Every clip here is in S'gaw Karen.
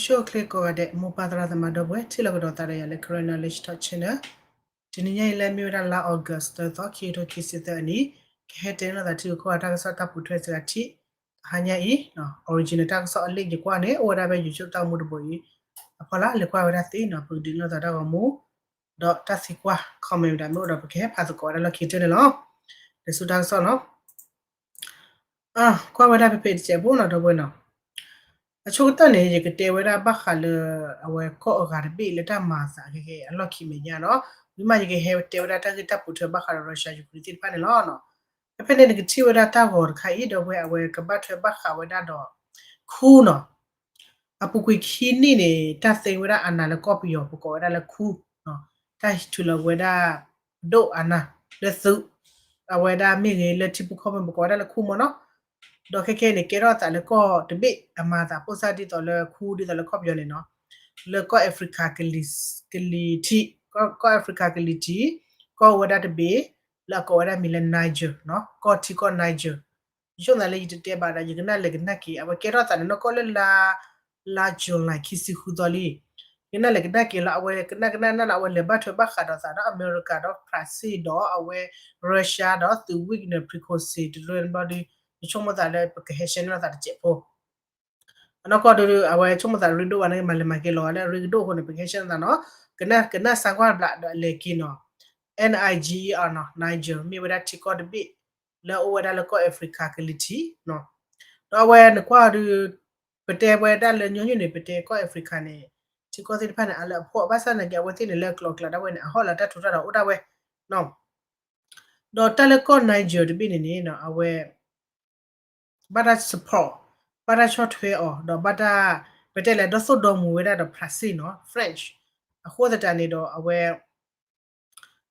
ဆိၣ်ဂ့ၤကိးဂၤဒဲး မိၢ်ပၢ်သရၣ်သမါဒီပုၢ်ဝဲၢ် ထံၣ်လိာ်ကဒီးသးဒီးယၤလၢ Karen Knowledge Talk Channel. တနံၤညါအံၤလၢမ့ၢ်ဝဲဒၣ်လါ August သၢသီ ခံကထိခံဆံသၢအနံၣ်, ကဟဲတဲန့ၢ်လိာ်သးထံဂုၤကီၢ်ဂၤတၢ်ကစီၣ်တၢ်ပိာ်ထွဲစှၤထံး တဟါညါအံၤ, original တၢ်ကစီၣ်အ link ယကွၢ်န့ၣ် အိၣ်ဝဲဒၣ်ဖဲ YouTube တၢ်ဂီၤမူတဘိအံၤအဖီလာ်, လဲၤကွၢ်ဝဲဒၣ်သ့နီၤ, ပကဒုးနဲၣ်လိာ်သးတၢ်ဂီၤမူ ဒီးတၢ်သံကွၢ် comment မ့ၢ်အိၣ်ဒီး ပကဟဲဖးသကိးဝဲဒၣ်လီၢ်ခံကတၢၢ်န့ၣ်လီၤ. လဲၤဆူတၢ်ကစီၣ်လီၤ. ကွၢ်ဝဲဒၣ်ဖဲဖဲတစဲးဖိနီၤ ဒီပုၢ်ဝဲၢ်နီၤ. အဆိကတၢၢ်န့ၣ် ယကတဲဝဲဒၣ်ဘၣ်ဃးလၢ အဝဲကီၢ်အဂၤတဘ့ၣ်လၢတၢ်မၤအသးခဲကဲအလီၢ်ခံမဲာ်ညါနီၤ. ဝံၤမးယကဟဲတဲဝဲဒၣ်တၢ်ဂ့ၢ်တၢ်ပိာ်ထွဲဘၣ်ဃးဒီး Russia Ukraine သ့ၣ်တဖၣ်န့ၣ်လီၤ. ဖဲဖဲန့ၣ်နကထံၣ်ဝဲဒၣ်တၢ်ဂီၤတခါအံၤ ဒီပုၢ်ဝဲၢ် အဝဲကဘၣ်ထွဲဘၣ်ဃးဝဲဒၣ်ဒီး ခူနီၤ. အပူၤကွံာ်ခံနံၣ်န့ၣ် တၢ်သ့ဝဲဒၣ်အနးလၢကီၢ်ပယီၤ ပကိးဝဲဒၣ်လၢခူ, တၢ်ထုးလီၤဝဲဒၣ် ပဒိၣ်အနးလၢသုး, အဝဲဒၣ်မ့ၢ်ဂ့ၤလၢထံဖိကီၢ်ဖိ ပကိးဝဲဒၣ်လၢခူမ့ၢ်နီၤ. ဒီးခဲခဲန့ၣ် ကဲထီၣ်သးလၢကီၢ်တဘ့ၣ်အမၤသး ပိၣ်စၢ်ဒ်သိးလၢခူဒ်သိးလၢကီၢ်ပယီၤန့ၣ်နီၤ, လၢကီၢ် Africa ကလံၤထံး, ကီၢ် Africa ကလံၤထံး, ကီၢ်ဝဲဒၣ်တဘ့ၣ် လၢအကိးဝဲဒၣ်မံၤလၢ Niger နီၤ, ကီၢ်ထံကီၢ် Niger. ယဆိကမိၣ်သးလၢယတတဲဘၣ်ဒီး ယကနၣ်လဲၤကနၣ်က့ၤ အဝဲကဲထီၣ်သးန့ၣ် နီၢ်ကီၢ်လၢလါ လါ July ခံဆံဃုသီလံ. ယကနၣ်လဲၤကနၣ်က့ၤလီၤ အဝဲကနၣ်ကနၣ်နၢ်လီၤ အဝဲလဲၤဘၣ်ထွဲဘၣ်ဃးဒီးသးဒီး အမဲရကၤဒီး France ဒီးအဝဲ Russia ဒီးသုး Wagner Prigozhin တရၢန့ၣ်ဘျီဒီး ယဆိကမိၣ်သးလၢပကဟဲ share န့ၢ်လိာ်သးတစဲးဖိ အနီၢ်ကီၢ်ဒီး အဝဲဆိကမိၣ်သးရ့ဒိၣ်ဘၣ်န့ၣ် မၤလဲၤမၤက့ၤလီၤဝဲလၢအရ့ဒိၣ်အဃိန့ၣ် ပကဟဲ share န့ၢ်သးနီၤ, ကနၣ် ကနၣ်စၢ်ကွၢ်ဘျးဒီးအလဲၤက့ၤနီၤ, Niger နီၤ, Niger မ့ၢ်ဝဲဒၣ်ထံကီၢ်တဘ့ၣ် လၢအအိၣ်ဝဲဒၣ်လၢကီၢ် Africa ကလံၤထံးနီၤ, ဒီးအဝဲနကွၢ်ဒီး ပတဲဝဲဒၣ်လၢညီနုၢ်န့ၣ် ပတဲကီၢ် Africa န့ၣ် ထံကီၢ်သ့ၣ်တဖၣ်န့ၣ် အလၢအဖှီၣ် ဘၣ်ဆၣ်သနာ်က့ အဝဲသ့ၣ်န့ၣ်လၢကျိၤကျဲဒၣ်ဝဲန့ၣ် အဟီၣ်လၢတၢ်ထူးတၢ်တီၤအိၣ်ဒၣ်ဝဲ ဒီးတၢ်လၢကီၢ် Niger တဘ့ၣ်န့ၣ်န့ၣ် အဝဲ ဘၣ်တၢ် support ဘၣ်တၢ်ဆီၣ်ထွဲအီၤ ဒီးဘၣ်တၢ် ပတဲလဲၣ် ဒီသိၣ်ဒီမူၤဝဲဒၣ်ဒီး France နီၤ French အဃိသတးန့ၣ်ဒီးအဝဲ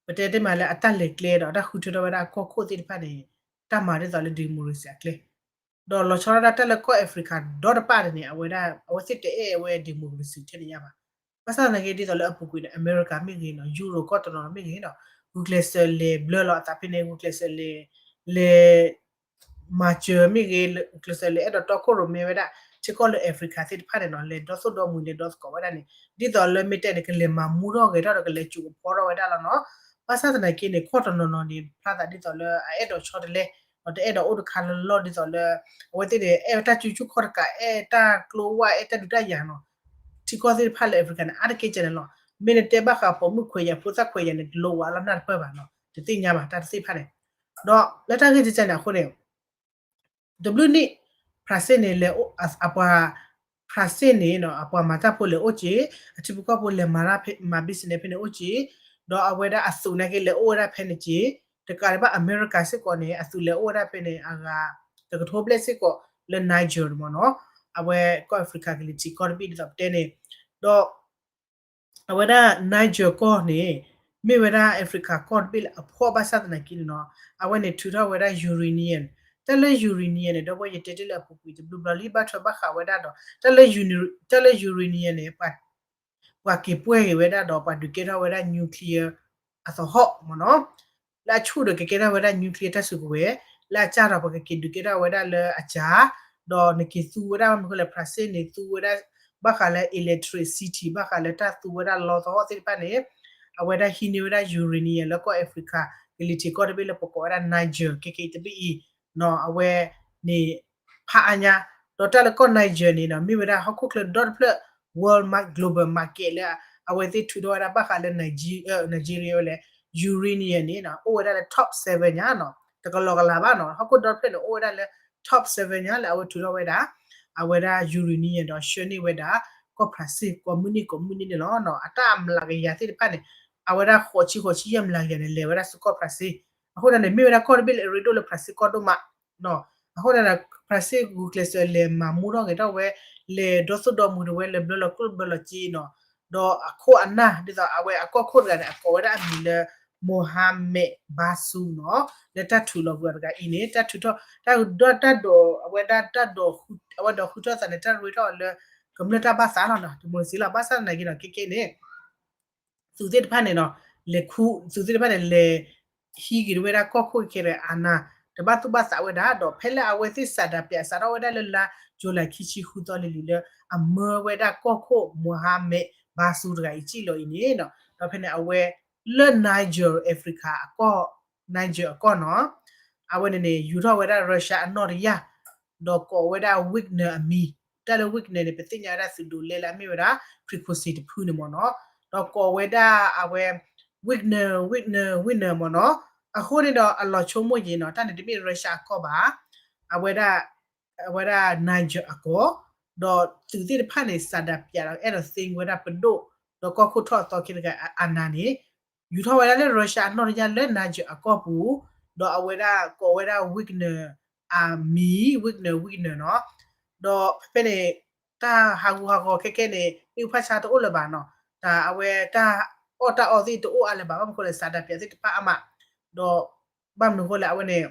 ပတဲတ့ၢ်မးလၢအတၢ်လဲၤကျဲဒီးတၢ်ဃုထၢထီၣ်ဝဲဒၣ်အကီၢ်ခိၣ်သ့ၣ်တဖၣ်န့ၣ် တၢ်မၤဒ်သိးလၢ democracy အကျဲ ဒီးလီၤဆီဒၣ်တၢ်လၢကီၢ် Africa ဒီတဖၣ်န့ၣ်န့ၣ် အဝဲဒၣ် အဝဲသ့ၣ်တအဲၣ်ဝဲ democracy ထဲန့ၣ်ညါဘၣ်. ဘၣ်ဆၣ်သနာ်က့ဒ်သိးလၢအပူၤကွံာ်န့ၣ် အမဲရကၤမ့ၢ်ဂ့ၤနီၤ ယူရိၤ ကီၢ်တနီၤမ့ၢ်ဂ့ၤနီၤ ဂုာ်ကျဲးစၢးလဲၤဘျၢလီၤအသးဖဲန့ၣ် ဂုာ်ကျဲးစၢးလဲၤ လဲၤ မၤစၢၤမ့ၢ်ဂ့ၤ ဂုာ်ကျဲးစၢးလဲၤအဲၣ်ဒိးတီခိၣ်ရိၣ်မဲဝဲဒၣ် ထံကီၢ်လၢ Africa သ့ၣ်တဖၣ်န့ၣ်နီၤ လဲၤဒီသိၣ်ဒီမူၤ လဲၤဒီသကိးဝဲဒၣ်န့ၣ် ဒ်သိးလၢမ့ၢ်တဲန့ၣ် ကလဲၤမၤမူထီၣ်ဂဲၤထီၣ်ဒီးကလဲၤစူးကဖီထီၣ်ဝဲဒၣ်လီၤနီၤ. ဘၣ်ဆၣ်သနာ်က့န့ၣ် ကီၢ်တနီၤနီၤန့ၣ် ဖျါသးဒ်သိးလၢအအဲၣ်ဒိးဆီတလဲ ဒီးတအဲၣ်ဒိးအိၣ်တခါလၢလီၢ်ဒ်သိးလၢ အဝဲသ့ၣ်န့ၣ် အဲၣ်တၢ်စုဆူၣ်ခီၣ်တကး အဲၣ်တၢ်ကျိဝဲ အဲၣ်တၢ်ဒုးတၢ်ယၤနီၤ. ထံကီၢ်သ့ၣ်တဖၣ်လၢ Africa န့ၣ် အါတက့ၢ်ကဲန့ၣ်လီၤ. မ့ၢ်နတဲဘၣ်ဃးပိာ်မုၣ်ခွဲးယာ်ဖိသၣ်ခွဲးယာ်န့ၣ် တလိၣ်ဝဲအလီၢ်နၢ်တပၢၢ်ဘၣ်နီၤ တသ့ၣ်ညါဘၣ်တၢ်တသ့ၣ်တဖၣ်န့ၣ် ဒီးလၢတၢ်ဂ့ၢ်ကဲန့ၣ်အဃိန့ၣ် တဘျုးနံၣ် France န့ၣ် လဲၤအိၣ် အပှၤ France န့ၣ်နီၤ အပှၤမၤတၢ်ဖိလဲၤအိၣ်က့ၤ အထံဖိကီၢ်ဖိလဲၤမၤတၢ်ဖဲ မၤ business ဖဲန့ၣ်အိၣ်က့ၤ ဒီးအဝဲဒၣ်အသုးနာ်က့လဲၤအိၣ်ဝဲဒၣ်ဖဲန့ၣ်က့ၤ တကးဒံးဘၣ် အမဲရကၤစ့ၢ်ကီးန့ၣ် အသုးလဲၤအိၣ်ဝဲဒၣ်ဖဲန့ၣ် အဂၤ တကထိဘျဲၣ်စ့ၢ်ကီးလၢ Niger မ့ၢ်နီၤ အဝဲကီၢ် Africa ကလံၤထံးကီၢ်တဘ့ၣ်ဒ်သိးပတဲန့ၣ် ဒီး အဝဲဒၣ် Niger ကီၢ်န့ၣ် မ့ၢ်ဝဲဒၣ် Africa ကီၢ်တဘ့ၣ်လၢအဖှီၣ်ဘၣ်ဆၣ်သနာ်က့န့ၣ်နီၤ အဝဲန့ၣ်ထုးထီၣ်ဝဲဒၣ် uranium တၢ်လၢ uranium န့ၣ် ဒီပုၢ်ဝဲၢ်ယတဲတ့ၢ်လၢအပူၤကွံာ်တဘျုးဘျီလံ ဘၣ်ထွဲဘၣ်ဃးဝဲဒၣ်ဒီး တၢ်လၢ uranium တၢ်လၢ uranium န့ၣ် ပှၤက့ၤပှဲၢ်က့ၤဝဲဒၣ်ဒီး ပှၤဒုးကဲထီၣ်ဝဲဒၣ် nuclear အသဟီၣ်မ့ၢ်နီၤ လၢအဆူၣ်ဒီးကကဲထီၣ်ဝဲဒၣ် nuclear တၢ်စုကဝဲၤ လၢအစၢ်ဒီးပကက့ၤဒုးကဲထီၣ်ဝဲဒၣ်လၢအစၢ် ဒီးနက့ၤသူဝဲဒၣ်မနုၤလဲၣ် France န့ၣ် သူဝဲဒၣ် ဘၣ်ဃးလၢ electricity ဘၣ်ဃးလၢတၢ်သူဝဲဒၣ်လီသဟီၣ်သ့ၣ်တဖၣ်န့ၣ် အဝဲဒၣ်ဟံးန့ၢ်ဝဲဒၣ် uranium လၢကီၢ် Africa ကလံၤထံးကီၢ်တဘ့ၣ်လၢပကိးဝဲဒၣ် Niger ခဲကဲအံၤတဘ့ၣ်အံၤ အဝဲန့ၣ် ဖးအါညါ ဒီးတၢ်လၢကီၢ် Niger န့ၣ်နီၤ မ့ၢ်ဝဲဒၣ်ဟီၣ်ခိၣ်ချၢဒီတဖျၢၣ် world mar global market လၢအဝဲသ့ၣ်ထုးထီၣ်ဝဲဒၣ်ဘၣ်ဃးလၢ Nigeria ဝဲလဲၣ် uranium န့ၣ်နီၤ အိၣ်ဝဲဒၣ်လၢ top seven ညါနီၤ တကလီၤကလၤဘၣ်နီၤ ဟီၣ်ခိၣ်ဒီတဖျၢၣ်န့ၣ် အိၣ်ဝဲဒၣ်လၢ top seven ညါလၢအဝဲထုးထီၣ်ဝဲဒၣ် အဝဲဒၣ် uranium ဒီးဆှၢန့ၢ်ဝဲဒၣ် ကီၢ် France ကိးမုၢ်နံၤကိးမုၢ်နံၤန့ၣ်လီၤ. အတၢ်အမျးကယၤသ့ၣ်တဖၣ်န့ၣ် အဝဲဒၣ်ဃိးဆံဃိးဆံယဲၢ်မျးကယၤန့ၣ် လဲၤဝဲဒၣ်ဆူကီၢ် France အဃိန့ၣ်န့ၣ် မ့ၢ်ဝဲဒၣ်ကီၢ်တဘ့ၣ်လၢအရ့ဒိၣ်လၢ France ကီၢ်ဒိၣ်မး အဃိန့ၣ် France ဂုာ်ကျဲးစၢးလဲၤမၤမူထီၣ်ဂဲၤထီၣ်ဝဲ လဲၤဒီသိၣ်ဒီမူၤတဝဲ လဲၤဘျၢလီၤကျိၣ်ဘျၢလီၤစ့နီၤ ဒီးအခိၣ်အနၢ် ဒ်သိးအဝဲအကီၢ်ခိၣ်တဂၤန့ၣ် အကိးဝဲဒၣ်အမံၤလၢ Mohamed Bazoum နီၤ လၢတၢ်ထုးလီၤပှၤတဂၤအံၤန့ၣ် တၢ်ထုးထီၣ် တၢ်ဒီးတၢ်ဒီး အဝဲဒၣ်တၢ်ဒီး အဝဲဒီးဃုထၢၣ်သးန့ၣ် တၢ်ရ့ထီၣ်လၢ ကမျၢၢ်တၢ်ဘၣ်သးလီၤနီၤ democracy လီၤ ဘၣ်ဆၣ်သနာ်က့နီၤ ခဲကဲန့ၣ် သုးသ့ၣ်တဖၣ်န့ၣ်နီၤ လဲၤခူ သုးသ့ၣ်တဖၣ်န့ၣ် လဲၤဟံးက့ၤဝဲဒၣ်ကီၢ်ခိၣ်ခဲလၢာ်အနၢ် တဘၣ်သူၣ်ဘၣ်သးဝဲဒၣ် ဒီးဖဲလၢအဝဲသ့ၣ်စးဒးပၠးစးထီၣ်ဝဲဒၣ်လၢလါ July ခံဆံဃုသီလံၤလံၤလၢ အမၢဝဲဒၣ်ကီၢ်ခိၣ် Mohamed Bazoum တဂၤအံၤစံၣ်လီၤအံၤန့ၣ်နီၤ, ဒီးဖဲန့ၣ် အဝဲလၢ Niger Africa အကီၢ် Niger အကီၢ်နီၤ, အဝဲန့ၣ်န့ၣ် ယူၤထီၣ်ဝဲဒၣ် Russia အနီၣ်တယၢ်, ဒီးကိးဝဲဒၣ် Wagner အမံၤ, တၢ်လၢ Wagner န့ၣ် ပသ့ၣ်ညါဝဲဒၣ်သုးဒိးလဲလၢအမ့ၢ်ဝဲဒၣ် Prigozhin တဖုန့ၣ်မ့ၢ်နီၤ, ဒီးကိးဝဲဒၣ်အဝဲ Wagner Wagner Wagner မ့ၢ်နီၤ, အဃိန့ၣ်ဒီးအလီၤဆိကမိၣ်က့ၤနီၤ တၢ်န့ၣ်တမ့ၢ် Russia အကီၢ်ဘၣ်, အဝဲဒၣ် အဝဲဒၣ် Niger အကီၢ်, ဒီးသုးသ့ၣ်တဖၣ်န့ၣ် စးဒးပၠးဒီးအဲၣ်ဒိးသ့ဝဲဒၣ်ပဒိၣ်, ဒီးကီၢ်ခိၣ်ထီၣ်အသီခဲတဂၤအနးန့ၣ် ယူၤထီၣ်ဝဲဒၣ်လၢ Russia အနီၣ်တယၢ်လၢ Niger အကီၢ်ပူၤ, ဒီးအဝဲဒၣ်ကိးဝဲဒၣ် Wagner အမံၤ Wagner Wagner နီၤ, ဒီးဖဲဖဲန့ၣ် တၢ်ဟးဂူာ်ဟးဂီၤခဲခဲန့ၣ် မ့ၣ်အူဖၣ်ဆါတအိၣ်လၢၤဘၣ်နီၤ, တၢ်အဝဲတၢ်အီၣ်တၢ်အီသ့ၣ်တအိၣ်အါလၢၤဘၣ်, ဘၣ်မနုၤဃိလဲၣ် စးဒးပၠးသ့ၣ်တဖၣ်အါမး, ဒီးဘၣ်မနုၤဃိလဲၣ် အဝဲန့ၣ်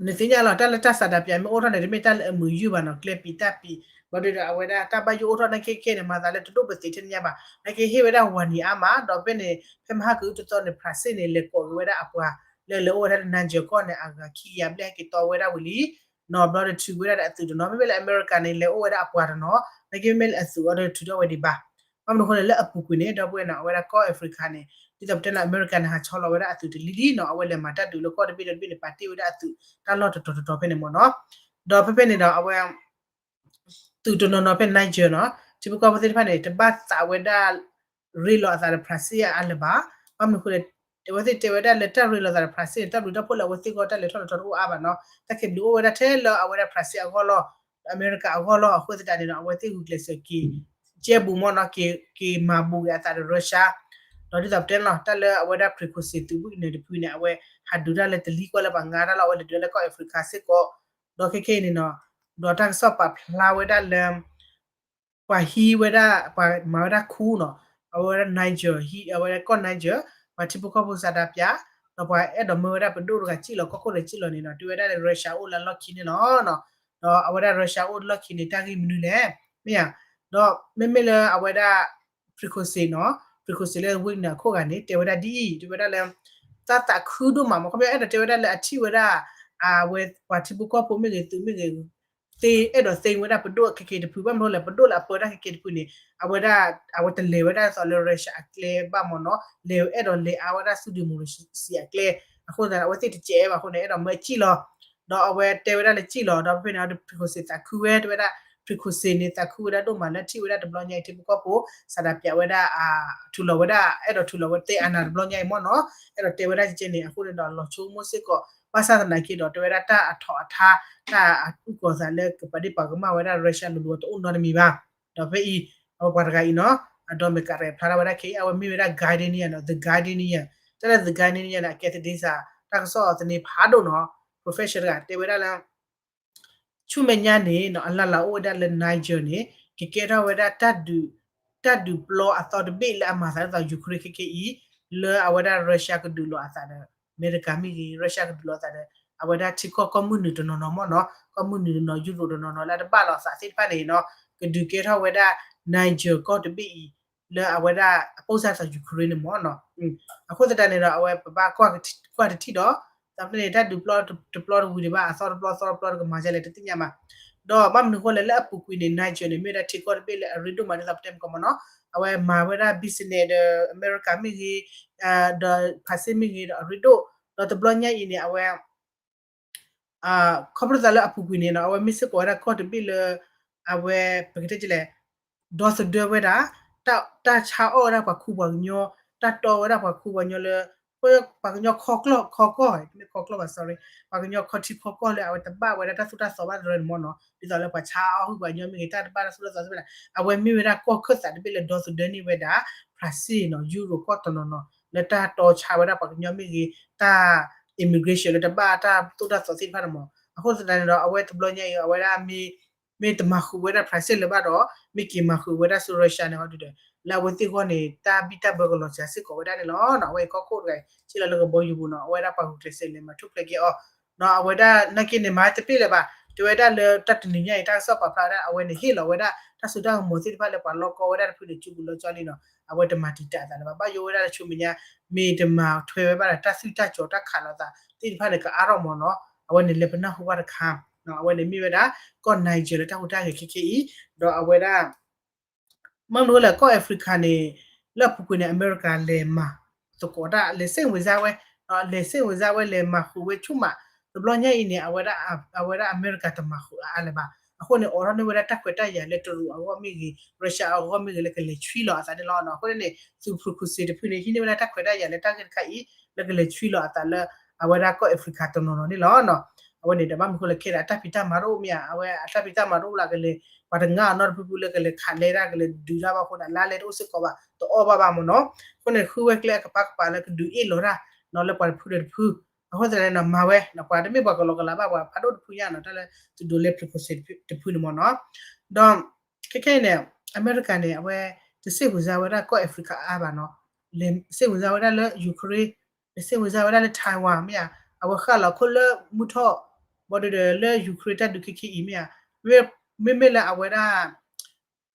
နသ့ၣ်ညါလီၤ တၢ်လၢတၢ်စးဒးပၠးမ့ၢ်အိၣ်ထီၣ်န့ၣ် တမ့ၢ်တၢ်လၢအမုာ်ယုၢ်ဘၣ်နီၤ, ကျဲပံးတၢ်ပံး, ဘျီဒုဒီးအဝဲဒၣ်တၢ်ဘၣ်ယိၣ်အိၣ်ထီၣ်နာ်က့ခဲန့ၣ် မၤသးလၢတဒိၣ်ပသံးထဲန့ၣ်ညါဘၣ်, နာ်က့ဟ့ၣ်ဝဲဒၣ် warning အါမး, ဒီးဖဲန့ၣ် ဖဲမဟါကအုတသီန့ၣ် ဖရၣ်စ့ၣ်န့ၣ် လဲၤကိးက့ၤဝဲဒၣ်အပှၤ လၢလဲၤအိၣ်ဝဲဒၣ်လၢ Niger ကီၢ်န့ၣ် အဂၤခံကယၤဘျဲၣ်ဟဲက့ၤတီဝဲဒၣ်ဝံၤလံ, နီၤ ဘျီဒီးထုးဝဲဒၣ်ဒီးအသုးတနီၤ, မ့မ့ၢ်လၢအမဲရကၤန့ၣ် လဲၤအိၣ်ဝဲဒၣ်အပှၤတနီၤ, နာ်က့မ့မ့ၢ်လၢအသုးအီၤဒီးထုးထီၣ်ဝဲဒံးဘၣ်, ဘၣ်မနုၤဃိလဲၣ် လၢအပူၤကွံာ်န့ၣ် ဒီပုၢ်ဝဲၢ်နီၤ အဝဲဒၣ်ကီၢ် Africa န့ၣ် ဒ်သိးပတဲနီၤ အမဲရကၤန့ၣ် ဟးဆီလီၤဝဲဒၣ်အသုးတလံၤလံနီၤ, အဝဲလဲၤမၤတၢ်ဒုးလၢကီၢ်တဘ့ၣ်ဒီးတဘ့ၣ်န့ၣ် ပာ်တ့ၢ်ဝဲဒၣ်အသုးတၢ်လီၢ်တတီၤတတီၤဖဲန့ၣ်မ့ၢ်နီၤ, ဒီးဖဲဖဲန့ၣ်ဒီးအဝဲ သုးတနီၤနီၤဖဲ Niger နီၤ, ထံဖိကီၢ်ဖိသ့ၣ်တဖၣ်န့ၣ် တဘၣ်သးဝဲဒၣ် ရ့လိာ်အသးဒီးဖရၣ်စ့ၣ်အါလၢၤဘၣ်, ဘၣ်မနုၤဃိလဲၣ်, အဝဲသ့ၣ်တဲဝဲဒၣ်လၢတၢ်ရ့လိာ်သးဒီးဖရၣ်စ့ၣ်န့ၣ် တၢ်ဘျုးတၢ်ဖှိၣ်လၢအဝဲသ့ၣ်ဂီၢ်တၢ်လဲၤထီၣ်လဲၤထီတအိၣ်အါဘၣ်နီၤ, တၢ်ခဲဘျုးအိၣ်ဝဲဒၣ်ထဲလၢအဝဲဒၣ်ဖရၣ်စ့ၣ်အဂီၢ်လီၤ, အမဲရကၤအဂီၢ်လီၤ, အဃိသတးန့ၣ်ဒီး အဝဲသ့ၣ်ဂုာ်ကျဲးစၢးက့ၤ ကဲဘူးမ့ၢ်နီၤ, က့ၤမၤဘူးက့ၤအသးဒီး Russia, ဒီးဒ်သိးပတဲလီၤ တၢ်လၢအဝဲဒၣ် Prigozhin သုး Wagner တဖုန့ၣ် အဝဲဟးဒုးတၢ်လၢတလံၤကွၢ်လၢပှၤငါတၢ်လီၤ, အဝဲလဲၤဒုးလၢကီၢ် Africa စ့ၢ်ကီး, ဒီးခဲခဲအံၤန့ၣ်နီၤ, ဒီးတၢ်ကစီၣ်ပာ်ဖျါဝဲဒၣ်လၢ ပှၤဟံးဝဲဒၣ် ပှၤမၤဝဲဒၣ်ခူနီၤ, အဝဲဒၣ် Niger ဟံး အဝဲဒၣ်ကီၢ် Niger ပှၤထံဖိကီၢ်ဖိစးဒးပၠး, ဒီးပှၤအဲၣ်ဒိးမၢဝဲဒၣ်ပဒိၣ်တဂၤစံၣ်လီၤ ကီၢ်ခိၣ်တဂၤစံၣ်လီၤန့ၣ်နီၤ, တဲဝဲဒၣ်လၢ Russia အိၣ်လၢအလီၢ်ခံန့ၣ်လီၤ, ဒီးအဝဲဒၣ် Russia အိၣ်လၢအလီၢ်ခံန့ၣ် တၢ်ဂ့ၢ်မနုၤလဲၣ်, မ့ၢ်ဧါ, ဒီးမ့မ့ၢ်လၢအဝဲဒၣ် Prigozhin နီၤ, Prigozhin လၢ Wagner အခိၣ်ဂၤန့ၣ် တဲဝဲဒၣ်ဒ်အံၤ, တဲဝဲဒၣ်လၢ တၢ်သးခုဒိၣ်မးမ့ၢ် ခီပညီအဲၣ်ဒိးတဲဝဲဒၣ်လၢအထံၣ်ဝဲဒၣ် အဝဲပှၤထံဖိကီၢ်ဖိမ့ၢ်ဂ့ၤ သုးမ့ၢ်ဂ့ၤ သ့အဲၣ်ဒိးသ့ဝဲဒၣ်ပဒိၣ်ခဲက့တဖု, ဘၣ်မနုၤလဲၣ် ပဒိၣ်လၢအပၢတၢ်ခဲက့တဖုန့ၣ် အဝဲဒၣ် အဝဲတလဲၤဝဲဒၣ်သိးလၢ Russia အကျဲဘၣ်မ့ၢ်နီၤ, လဲၤအဲၣ်ဒိးလဲၤအါဝဲဒၣ်ဆူ democracy အကျဲ, အဃိသတးန့ၣ် အဝဲသ့ၣ်တစဲးဘၣ်အဃိန့ၣ် အဲၣ်ဒိးမၢစံၣ်လီၤ, ဒီးအဝဲတဲဝဲဒၣ်လၢစံၣ်လီၤ, ဒီးဖဲဖဲန့ၣ် Prigozhin သးခုဝဲ တဲဝဲဒၣ် Prigozhin န့ၣ် သးခုဝဲဒၣ်ဒိၣ်မးလၢထံၣ်ဝဲဒၣ်တဘျီညါအံၤ ထံဖိကီၢ်ဖိ စးဒးပၠးဝဲဒၣ် ထူလီၤဝဲဒၣ် အဲၣ်ဒိးထူလီၤဝဲသ့အနးတဘျီညါအံၤမ့ၢ်နီၤ, အဲၣ်ဒိးတဲဝဲဒၣ်ကဲန့ၣ် အဃိန့ၣ်ဒီးလီၤဆိကမိၣ်စ့ၢ်ကီး, ဘၣ်ဆၣ်သနာ်က့ဒီး တဲဝဲဒၣ်တၢ်အထီးအထါ တၢ်အုၣ်ကီၤသးလၢကပာ်ဒ့ၣ်ပာ်ကမၣ်ဝဲဒၣ် Russia လိၤလိၤတအိၣ်နီတမံၤဘၣ်, ဒီးဖဲအံၤ အဝဲပှၤတဂၤအံၤနီၤ, အဒီးမဲာ်ကးရဲၣ်ဖျါထီၣ်ဝဲဒၣ်ခဲအံၤ အဝဲမ့ၢ်ဝဲဒၣ် Guardian နီၤ, The Guardian တၢ်လၢ The Guardian န့ၣ် အကဲသဒ့စး တၢ်ကစီၣ်သန့ဖးဒိၣ်နီၤ, professor တဂၤတဲဝဲဒၣ်လၢ ဆူမဲာ်ညါန့ၣ်နီၤ အလၢ်လၢ်အိၣ်ဝဲဒၣ်လၢ Niger န့ၣ် ကကဲထီၣ်ဝဲဒၣ် တၢ်ဒုးပျီအသီတဘ့ၣ်လၢအမၤသးဒ်သိး Ukraine ခဲကဲအံၤ လၢအဝဲဒၣ် Russia ကဒုးလိာ်အသးဒီး အမဲရကၤမ့ၢ်ဂ့ၤ Russia ကဒုးလိာ်အသးဒီး အဝဲဒၣ်ထံကီၢ်ကီၢ်မုၢ်နုာ်တနီၤနီၤမ့ၢ်နီၤ, ကီၢ်မုၢ်နုာ်တနီၤ Europe တနီၤနီၤ လၢအတဘၣ်လိာ်အသးသ့ၣ်တဖၣ်န့ၣ်နီၤ ကဒုးကဲထီၣ်ဝဲဒၣ် Niger ကီၢ်တဘ့ၣ်အံၤ လၢအဝဲဒၣ်အပိၢ်စၢ်သး Ukraine န့ၣ်မ့ၢ်နီၤ. အဃိသတးန့ၣ်ဒီး အဝဲပဘၣ်ကွၢ်တထံၣ်ဒီး သးဖဲန့ၣ် တၢ်ဒုးပျီတပျီတဝံၤဒံးဘၣ် အသီတပျီသီတပျီတကမၤဒ်လဲၣ်တသ့ၣ်ညါဘၣ်. ဒီးဘၣ်မနုၤအဃိလဲၣ် လၢအပူၤကွံာ်န့ၣ် Niger န့ၣ် မ့ၢ်ဝဲဒၣ်ထံကီၢ်တဘ့ၣ်လၢအရ့ဒိၣ်မးဒ်သိးပတဲမ့ၢ်ကီးမ့ၢ်နီၤ. အဝဲမၤဝဲဒၣ် business ဒီးအမဲရကၤမ့ၢ်ဂ့ၤ ဒီးဖရၣ်စ့ၣ်မ့ၢ်ဂ့ၤဒီးအရ့ဒိၣ် ဒီးတဘျီညါအံၤန့ၣ် အဝဲ ခီဖျိသးလၢအပူၤကွံာ်န့ၣ်နီၤ အဝဲမ့ၢ်စ့ၢ်ကီးဝဲဒၣ်ကီၢ်တဘ့ၣ်လၢ အဝဲ ပကတဲလဲၣ် ဒီသဒၢဝဲဒၣ် တၢ်ဆါအီၣ်ဝဲဒၣ်ပှၤခူပှၤကညီ တၢ်တီဝဲဒၣ်ပှၤခူပှၤကညီလၢ ပှၤကညီခီကျီၢ်ခီကီၢ် တမ့ၢ်ခီကျီၢ်ဘၣ် sorry ပှၤကညီခီထံခီကီၢ်လၢအဝဲတဘၣ်ဝဲဒၣ်တၢ်သိၣ်တၢ်သီဘၣ်တရၢန့ၣ်မ့ၢ်နီၤ ဒ်သိးလၢပှၤဆါအီၣ်ဟုၣ်ပှၤကညီမ့ၢ်ဂ့ၤ တၢ်တဘၣ်တၢ်သိၣ်တၢ်သီသ့ၣ်မ့ၢ်ဒၣ် အဝဲမ့ၢ်ဝဲဒၣ်ကီၢ်ခၢၣ်သးတဘ့ၣ်လၢဒီသဒၢန့ၢ်ဝဲဒၣ် ဖရၣ်စ့ၣ်နီၤ ယူရိၤကီၢ်တနီၤနီၤ လၢတၢ်တီဆါဝဲဒၣ်ပှၤကညီမ့ၢ်ဂ့ၤ တၢ် immigration လၢတဘၣ်တၢ်သိၣ်တၢ်သီသ့ၣ်တဖၣ်န့ၣ်မ့ၢ် အဃိသတးန့ၣ်ဒီး အဝဲတဘျီညါအံၤ အဝဲဒၣ်မ့ၢ် မ့ၢ်တမၤဃုာ်ဝဲဒၣ်ဖရၣ်စ့ၣ်လၢၤဘၣ်ဒီး မ့ၢ်က့ၤမၤဃုာ်ဝဲဒၣ်ဆူ Russia န့ၣ်ဟီဒုဒီး လၢအဝဲသ့ၣ်အဂီၢ်န့ၣ် တၢ်ဘံၣ်တၢ်ဘၢကလီၤစှၤစ့ၢ်ကီးဝဲဒၣ်န့ၣ်လီၤ. အဝဲအံၤကီၢ်ခိၣ်တဂၤအံၤ စံၣ်လီၤလၢကဘီယူၤပူၤနီၤ အဝဲဒၣ်ပှၤဂုာ်ကျဲးစၢးလဲၤမၤထူၣ်ဖျဲးက့ၤအီၤ အဝဲဒၣ်နာ်က့န့ၣ် မၤတပ့ၢ်လၢၤဘၣ် တဲဝဲဒၣ်လၢတၢ်တနံၤညါအံၤ တၢ်ကစီၣ်ပာ်ဖျါဝဲဒၣ် အဝဲန့ၣ်ဟ့ၣ်လီၤဝဲဒၣ် တၢ်စိတၢ်ကမီၤသ့ၣ်တဖၣ်လၢပှၤလီၢ်ကီဝဲဒၣ်တဖုန့ၣ် စုပူၤလီၢ်ကီလံနီၤ အဝဲတမၤတံာ်တာ်အသးလၢၤဘၣ် ဘၣ်ယိၣ်ဝဲဒၣ်လၢဆူမဲာ်ညါ မ့ၢ်တမၤထွဲဝဲဘၣ်ဒီး တၢ်သွံၣ်တၢ်စီၤတၢ်ခးလိာ်သးသ့ၣ်တဖၣ်န့ၣ် ကအါထီၣ်မ့ၢ်နီၤ အဝဲန့ၣ်လဲၤပနၢ်ဟူဘၣ်တခါ အဝဲန့ၣ်မ့ၢ်ဝဲဒၣ် ကီၢ် Niger လၢတၢ်ဟူးတၢ်ဂဲၤခဲခဲအံၤ, ဒီးအဝဲဒၣ် မ့ၢ်မနုၤလဲၣ် ကီၢ် Africa န့ၣ် လၢအပူၤကွံာ်န့ၣ် အမဲရကၤလဲၤမၤသကိးတၢ် လဲၤစ့ၣ်ဝဲစါဝဲ, လဲၤစ့ၣ်ဝဲစါဝဲ လဲၤမၤဃုာ်ဝဲဆူၣ်မး, တဘျီညါအံၤန့ၣ် အဝဲဒၣ်အမဲရကၤတမၤဃုာ်အါအါလၢၤဘၣ်. အဃိန့ၣ် အိးထီၣ်န့ၢ်ဝဲဒၣ်တၢ်ခွဲးတၢ်ယာ်လၢတရူးအဂီၢ်မ့ၢ်ဂ့ၤ, Russia အဂီၢ်မ့ၢ်ဂ့ၤ လၢကလဲၤဆွံလီၤအသးန့ၣ်လီၤ. အဃိန့ၣ် သုး Princess တဖုန့ၣ် ဟံးန့ၢ်ဝဲဒၣ်တၢ်ခွဲးတၢ်ယာ်လၢတၢ်ဂ့ၢ်တခါအံၤ လၢကလဲၤဆွံလီၤအသးလၢ အဝဲဒၣ်ကီၢ် Africa တနီၤနီၤန့ၣ်လီၤ. အဝဲန့ၣ်ဒီးဘၣ်မနုၤဃိလဲၣ် ခဲဒၣ်တၢ်ဖံးတၢ်မၤတအိၣ်မ့ၢ်ဧါ, အဝဲအတၢ်ဖံးတၢ်မၤတအိၣ်လၢကလဲၤ ပှၤတငါအီၤနီတဖုဖုလၢကလဲၤခးလဲတၢ် ကလဲၤဒုးတၢ်ဘၣ်အဃိန့ၣ် အလါလဲတအိၣ်စ့ၢ်ကီးဘၣ် တအီၣ်ဘၣ်ဘၣ်မ့ၢ်နီၤ. အဃိန့ၣ် ဃုဝဲကျဲအကပၤကပၤလၢကဒုးအ့ၣ်လီၤတၢ်နီၤ လၢပှၤတဖုဒီးတဖု, အဃိသတးန့ၣ်နီၤ မၤဝဲနီၤ ပှၤတမ့ၢ်ပှၤကလီကလီဘၣ် ပှၤဖးဒိၣ်တဖုညါနီၤ တၢ်လၢသုးဒိးလဲ Princess တဖုန့ၣ်မ့ၢ်နီၤ. ဒီး ခဲခဲအံၤန့ၣ် အမဲရကၤန့ၣ် အဝဲတစ့ၣ်ဝံၤစါဝဲဒၣ်ကီၢ် Africa အါဘၣ်နီၤ, လဲၤစ့ၣ်ဝံၤစါဝဲဒၣ်လၢ Ukraine, လဲၤစ့ၣ်ဝံၤစါဝဲဒၣ်လၢ Taiwan မ့ၢ်ဧါ, အဝဲဃၣ်လီၤခိၣ်လၢမုၢ်ထီၣ်, ဘၣ်ဒီးလၢ Ukraine တၢ်ဒုးခဲခဲအံၤမ့ၢ်ဧါ, မ့မ့ၢ်လၢအဝဲဒၣ်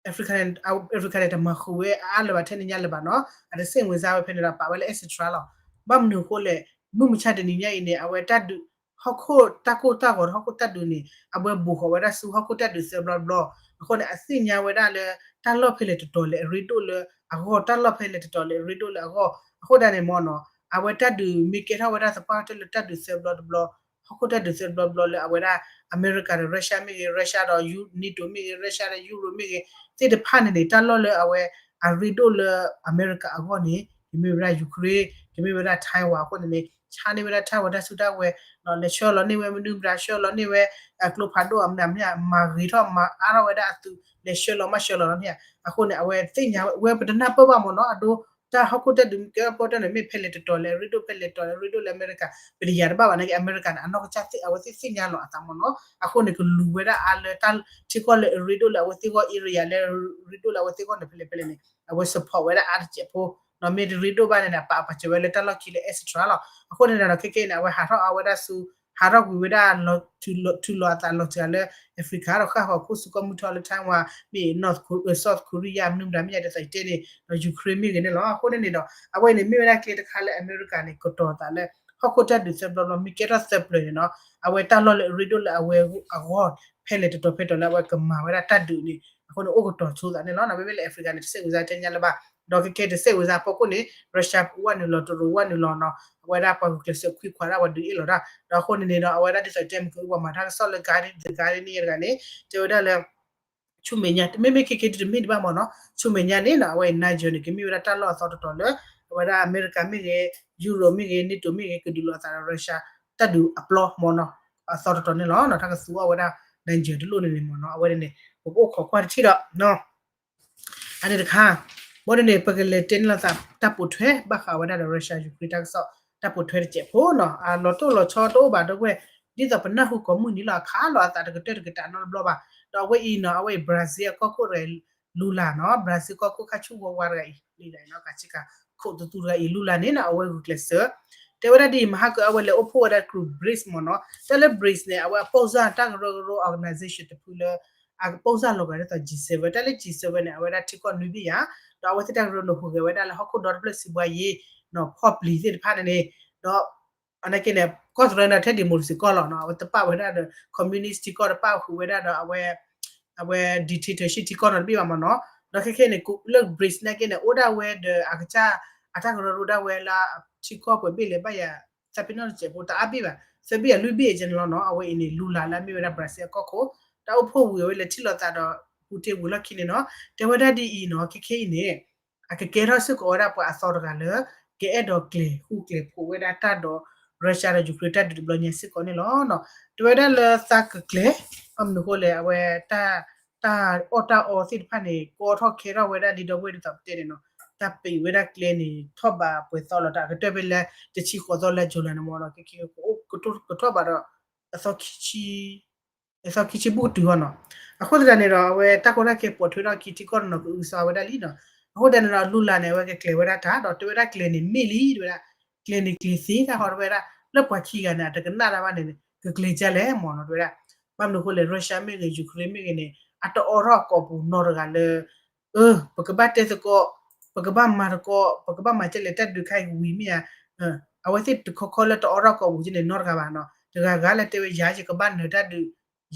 Africa န့ၣ် Africa န့ၣ် တမၤဃုာ်ဝဲအါလၢၤဘၣ်ထဲန့ၣ်ညါလၢၤဘၣ်နီၤ, အတစ့ၣ်ဝံၤစါဝဲဖဲန့ၣ်ဒီးပာ်ဝဲလၢ et cetera လီၤ. ဘၣ်မနုၤအဃိလဲၣ်, မုၢ်မဆါတနံၤညါအံၤန့ၣ် အဝဲတၢ်ဒုး ဟီၣ်ခိၣ်တၢ်ကိၢ်တၢ်ဂီၤ ဟီၣ်ခိၣ်တၢ်ဒုးန့ၣ် အဝဲဘူးဃီၤဝဲဒၣ်ဆူဟီၣ်ခိၣ်တၢ်ဒုးသၢဘျီတဘျီ, အဃိန့ၣ် အသ့ၣ်ညါဝဲဒၣ်လၢ တၢ်လီၢ်ဖဲလဲၣ်တတီၤလဲၣ်အရ့ဒိၣ်လၢအဂီၢ်, တၢ်လီၢ်ဖဲလဲၣ်တတီၤလဲၣ်အရ့ဒိၣ်လၢအဂီၢ်, အဃိဒၣ်န့ၣ်မ့ၢ်နီၤ, အဝဲတၢ်ဒုးမ့ၢ်ကဲထီၣ်ဝဲဒၣ်သပှၢ်တၢၢ်လၢတၢ်ဒုးသၢဘျီတဘျီ ဟီၣ်ခိၣ်တၢ်ဒုးသၢဘျီတဘျီလၢအဝဲဒၣ် အမဲရကၤဒီး Russia မ့ၢ်ဂ့ၤ, Russia ဒီး NATO မ့ၢ်ဂ့ၤ, Russia ဒီး Europe မ့ၢ်ဂ့ၤ, သ့ၣ်တဖၣ်န့ၣ်န့ၣ် တၢ်လီၢ်လၢအဝဲအရ့ဒိၣ်လၢအမဲရကၤအဂီၢ်န့ၣ် ကမ့ၢ်ဝဲဒၣ် Ukraine, ကမ့ၢ်ဝဲဒၣ် Taiwan အဃိန့ၣ်န့ၣ် ဆါန့ၢ်ဝဲဒၣ် Taiwan တၢ်စုတၢ်ဝဲၤ, လဲၤဆှၢလီၤန့ၢ်ဝဲမနုၤမတၤ ဆှၢလီၤန့ၢ်ဝဲ အကျိဖးဒိၣ်အမနုၤမတၤ မၤဂ့ၤထီၣ်မၤအါထီၣ်ဝဲဒၣ်အသုး လဲၤဆှၢလီၤမးဆှၢလီၤလီၤန့ၣ်, အဃိန့ၣ် အဝဲသ့ၣ်ညါဝဲ ပတနၢ်ပၢၢ်ဘၣ်မ့ၢ်နီၤ, အဒိ တၢ်ဟီၣ်ခိၣ်တၢ်ဒုးမ့ၢ်ကဲထီၣ်သပှၢ်တၢၢ်န့ၣ် မ့ၢ်ဖဲလဲၣ်တတီၤလဲၣ်အရ့ဒိၣ် ဖဲလဲၣ်တတီၤလဲၣ်အရ့ဒိၣ်လၢအမဲရကၤ ပတယာ်တဘၣ်ဘၣ်နာ်က့ အမဲရကၤန့ၣ် အနီၢ်ကစၢ်သ့ၣ် အဝဲသ့ၣ်သ့ၣ်ညါလီၤအသးမ့ၢ်နီၤ, အဃိန့ၣ် ကလူၤဝဲဒၣ်အါလၢတၢ်ထံကီၢ်လၢအရ့ဒိၣ်လၢအဝဲသ့ၣ်ဂီၢ် area လၢအရ့ဒိၣ်လၢအဝဲသ့ၣ်ဂီၢ်န့ၣ် ဖဲလဲၣ်ဖဲလဲၣ်န့ၣ် အဝဲ support ဝဲဒၣ်အါတစဲးဖိ, မ့ၢ်တရ့ဒိၣ်ဘၣ်န့ၣ်န့ၣ် အပာ်အပာ်စၢၤဝဲလၢတၢ်လီၢ်ခံလၢ et cetera လီၤ. အဃိန့ၣ်ဒီး ခဲခဲအံၤန့ၣ် အဝဲဟးထီၣ်အါဝဲဒၣ်ဆူ ဟးထီၣ်ကွံာ်ဝဲဒၣ် ထုးလီၤအသးလီၤစှၤလၢ Africa ဒီးဃၣ်ဃီၤခိၣ်ဆူကီၢ်မုၢ်ထီၣ်လၢ Taiwan မ့ၢ် North Ko- South Korea မနုၤမတၤမ့ၢ်ယါဒ်သိးယတဲန့ၣ် ဒီး Ukraine မ့ၢ်ဂ့ၤန့ၣ်လီၤ. အဃိန့ၣ်န့ၣ်ဒီး အဝဲအံၤန့ၣ် မ့ၢ်ဝဲဒၣ်ကျဲတခါလၢအမဲရကၤန့ၣ် ကတီၤသးလၢ ဟီၣ်ခိၣ်တၢ်ဒုးသၢဘျီဘျီ မ့ၢ်ကဲထီၣ်သၢပျၢၤန့ၣ်နီၤ အဝဲတၢ်လီၢ်လၢအရ့ဒိၣ်လၢအဝဲအဂီၢ် ဖဲလဲၣ်တတီၤဖဲတတီၤလၢအဝဲကမၤဝဲဒၣ်တၢ်ဒုးန့ၣ် အဃိန့ၣ် အိၣ်ကတီၤဆိသးန့ၣ်လီၤ. မ့မ့ၢ်လၢ Africa န့ၣ် တစဲးဝံၤစါထဲညါလၢၤဘၣ်, ဒီးခဲခဲတစဲးဝံၤစါဖီခိၣ်န့ၣ် Russia ဝဲနုာ်လီၤ တရူး ဝဲနုာ်လီၤနီၤ အဝဲဒၣ်ပှၤဂုာ်ကျဲးစၢးခွံခွါဒၣ်ပှၤဒုးအ့ၣ်လီၤတၢ် ဒီးအဃိန့ၣ်န့ၣ်ဒီး အဝဲဒၣ်ဒ်သိးတဲမုၢ်ကပှၤမၤတၢ်ကစီၣ်လၢ Guardian တဂၤန့ၣ်တဂၤန့ၣ် တဲဝဲဒၣ်လၢ ဆူမဲာ်ညါ မ့မ့ၢ်ခဲခဲဒ်တမ့ၢ်ဒံးဘၣ်မ့ၢ်နီၤ ဆူမဲာ်ညါန့ၣ်နီၤ အဝဲအံၤ Niger န့ၣ် ကမ့ၢ်ဝဲဒၣ်တၢ်လီၢ်အသီတတီၤလၢ အဝဲဒၣ်အမဲရကၤမ့ၢ်ဂ့ၤ Europe မ့ၢ်ဂ့ၤ NATO မ့ၢ်ဂ့ၤ ကဒုးလိာ်အသးဒီး Russia တၢ်ဒုးအပျီမ့ၢ်နီၤ အသီတတီၤန့ၣ်လီၤ. တၢ်ကသူအီၤဝဲဒၣ် Niger တလိၣ်န့ၣ်န့ၣ်မ့ၢ်နီၤ အဝဲန့ၣ် ပကအိၣ်ခိးကွၢ်တထံၣ်ဒီး အန့ၣ်တခါ ဘၣ်ဒ်န့ၣ် ပကလဲၤတဲန့ၢ်လိာ်သးတၢ်ပိာ်ထွဲ ဘၣ်ဃးဝဲဒၣ်ဒီး Russia Ukraine တၢ်ကစီၣ် တၢ်ပိာ်ထွဲတစဲးဖိနီၤ အလီၤတိၢ်လီၤဆီတအိၣ်ဘၣ်ဒီပုၢ်ဝဲၢ် ဒ်သိးပနၢ်ဟူကိးမုၢ်နံၤလီၤ အခါလီၤအသးတကတၢၢ်တကတၢၢ်နီတဘျီဘၣ် ဒီးအဝဲအံၤနီၤ အဝဲအံၤ Brazil အကီၢ်ခိၣ်တဂၤအံၤ Lula နီၤ Brazil ကီၢ်ခိၣ်ခါဆူၣ်ဝါဝါတဂၤအံၤ လံဒၣ်နီၤ ကဆ့ကၤခိၣ်သူသူတဂၤအံၤ Lula န့ၣ်နီၤ အဝဲဂုာ်ကျဲးစၢး တဲဝဲဒၣ်ဒ်အံၤ မဟါကၢအဝဲလဲၤအိၣ်ဖှိၣ်ဝဲဒၣ် group BRICS မ့ၢ်နီၤ တၢ်လၢ BRICS န့ၣ် အဝဲအပိၢ်စၢ်တၢ်ကရၢကရိ organization တဖုလၢ အကပိၢ်စၢ်လီၤဂာ်ဒ်သိး G seven တၢ်လၢ G seven န့ၣ် အဝဲဒၣ်ထံကီၢ်နွံဘ့ၣ်ယၤ ဒီးအဝဲသ့ၣ်တၢ်ကရၢန့ၣ်ဟူးဂဲၤဝဲဒၣ်လၢဟီၣ်ခိၣ်ဒီတဖျၢၣ်စံးဘှါယ့ ဖီၣ်ပျံၤသ့ၣ်တဖၣ်န့ၣ်န့ၣ် ဒီး အနာ်က့န့ၣ် ကီၢ်သရၢန့ၣ်ထဲ democracy ကီၢ်လီၤနီၤ အဝဲတပာ်ဝဲဒၣ်ဒီး communist ထံကီၢ်တပာ်ဃုာ်ဝဲဒၣ်ဒီး အဝဲ အဝဲ dictatorship ထံကီၢ်နီတဘ့ၣ်ဘၣ်မ့ၢ်နီၤ ဒီးခဲခဲန့ၣ် လၢ BRICS နာ်က့န့ၣ် အိၣ်ဒၣ်ဝဲဒီးအကစၢ် အတၢ်ကရၢကရိဒၣ်ဝဲလၢထံကီၢ်ပှဲၤဘ့ၣ်လဲၣ်ဘၣ်ယၤ သးပ့ၤနီၣ်တစဲးဖိတအါဘ့ၣ်ဘၣ် သၢဘ့ၣ်ယၤလွံၢ်ဘ့ၣ်အကဲန့ၣ်လီၤနီၤ အဝဲအံၤန့ၣ် Lula လၢအမ့ၢ်ဝဲဒၣ် Brazil အကီၢ်ခိၣ် တၢ်အိၣ်ဖှိၣ်ဝံၤအဝဲလဲၤထံၣ်လိာ်သးဒီး Putin ဝံၤလီၢ်ခံန့ၣ်နီၤ တဲဝဲဒၣ်ဒ်အံၤနီၤ ခဲခဲအံၤန့ၣ် အကကဲထီၣ်စ့ၢ်ကီးဝဲဒၣ်ပှၤအသီတဂၤလၢ ကအဲၣ်ဒိးကျဲၤဃူကျဲၤဖိးဝဲဒၣ်တၢ်ဒီး Russia ဒီး Ukraine တၢ်ဒုးတဘျီညါစ့ၢ်ကီးန့ၣ်လီၤ. တဲဝဲဒၣ်လၢသးကကျဲၤ ဘၣ်မနုၤအဃိလဲၣ် အဝဲ တၢ်အီၣ်တၢ်အီသ့ၣ်တဖၣ်န့ၣ် ကီထီၣ်ခဲထီၣ်ဝဲဒၣ်ဒ်ဒီပုၢ်ဝဲၢ်ဒ်သိးပတဲန့ၣ်နီၤ တၢ်ပံးဝဲဒၣ်ကျဲန့ၣ် ထီၣ်ဘးပှဲၤသီလီၤ တၢ်ကတၢၢ်ဖဲလၢတဆံဃိးသီလၢ July န့ၣ်မ့ၢ်နီၤ ကကဲကထိၣ်ဘးဒီး အသီ အသီခံဆံဘူၣ်တုၤအီၤနီၤ. အဃိသတးန့ၣ်ဒီး အဝဲတၢ်ကီတၢ်ခဲပိာ်ထွဲထီၣ်ခံထံကီၢ်တနီၤကအုကစွါဝဲဒၣ်လံနီၤ. အဃိသတးန့ၣ်ဒီး Lula န့ၣ် အဝဲကကျဲၤဝဲဒၣ်တၢ်ဒီးတဲဝဲဒၣ်ကျဲန့ၣ်မ့ၢ်လံ တဲဝဲဒၣ် ကျဲန့ၣ်ကျဲသ့တၢ်ဃီတဲဝဲဒၣ် လၢပှၤခံဂၤန့ၣ် အတကနၣ်တၢ်ဘၣ်န့ၣ် ကကျဲၤကလဲၣ်မ့ၢ်နီၤ တဲဝဲဒၣ်. ဘၣ်မနုၤအဃိလဲၣ် Russia မ့ၢ်ဂ့ၤ Ukraine မ့ၢ်ဂ့ၤန့ၣ် အတအိးထီၣ်ကိာ်ပူၤနီတဂၤလၢ အၢ ပကဘၣ်တဲသကိး ပကဘၣ်မၤသကိး ပကဘၣ်မၤကဲလဲၣ်တၢ်ဒုးခါအံၤဝံၤမ့ၢ်ဧါ. အဝဲသ့ၣ်တခီခီလၢတအိးထီၣ်ကိာ်ပူၤကန့ၣ်နီတဂၤဘၣ်နီၤ. တဂၤဂၤလၢတဲဝဲယၤယကဘၣ်နၢၤတၢ်ဒုး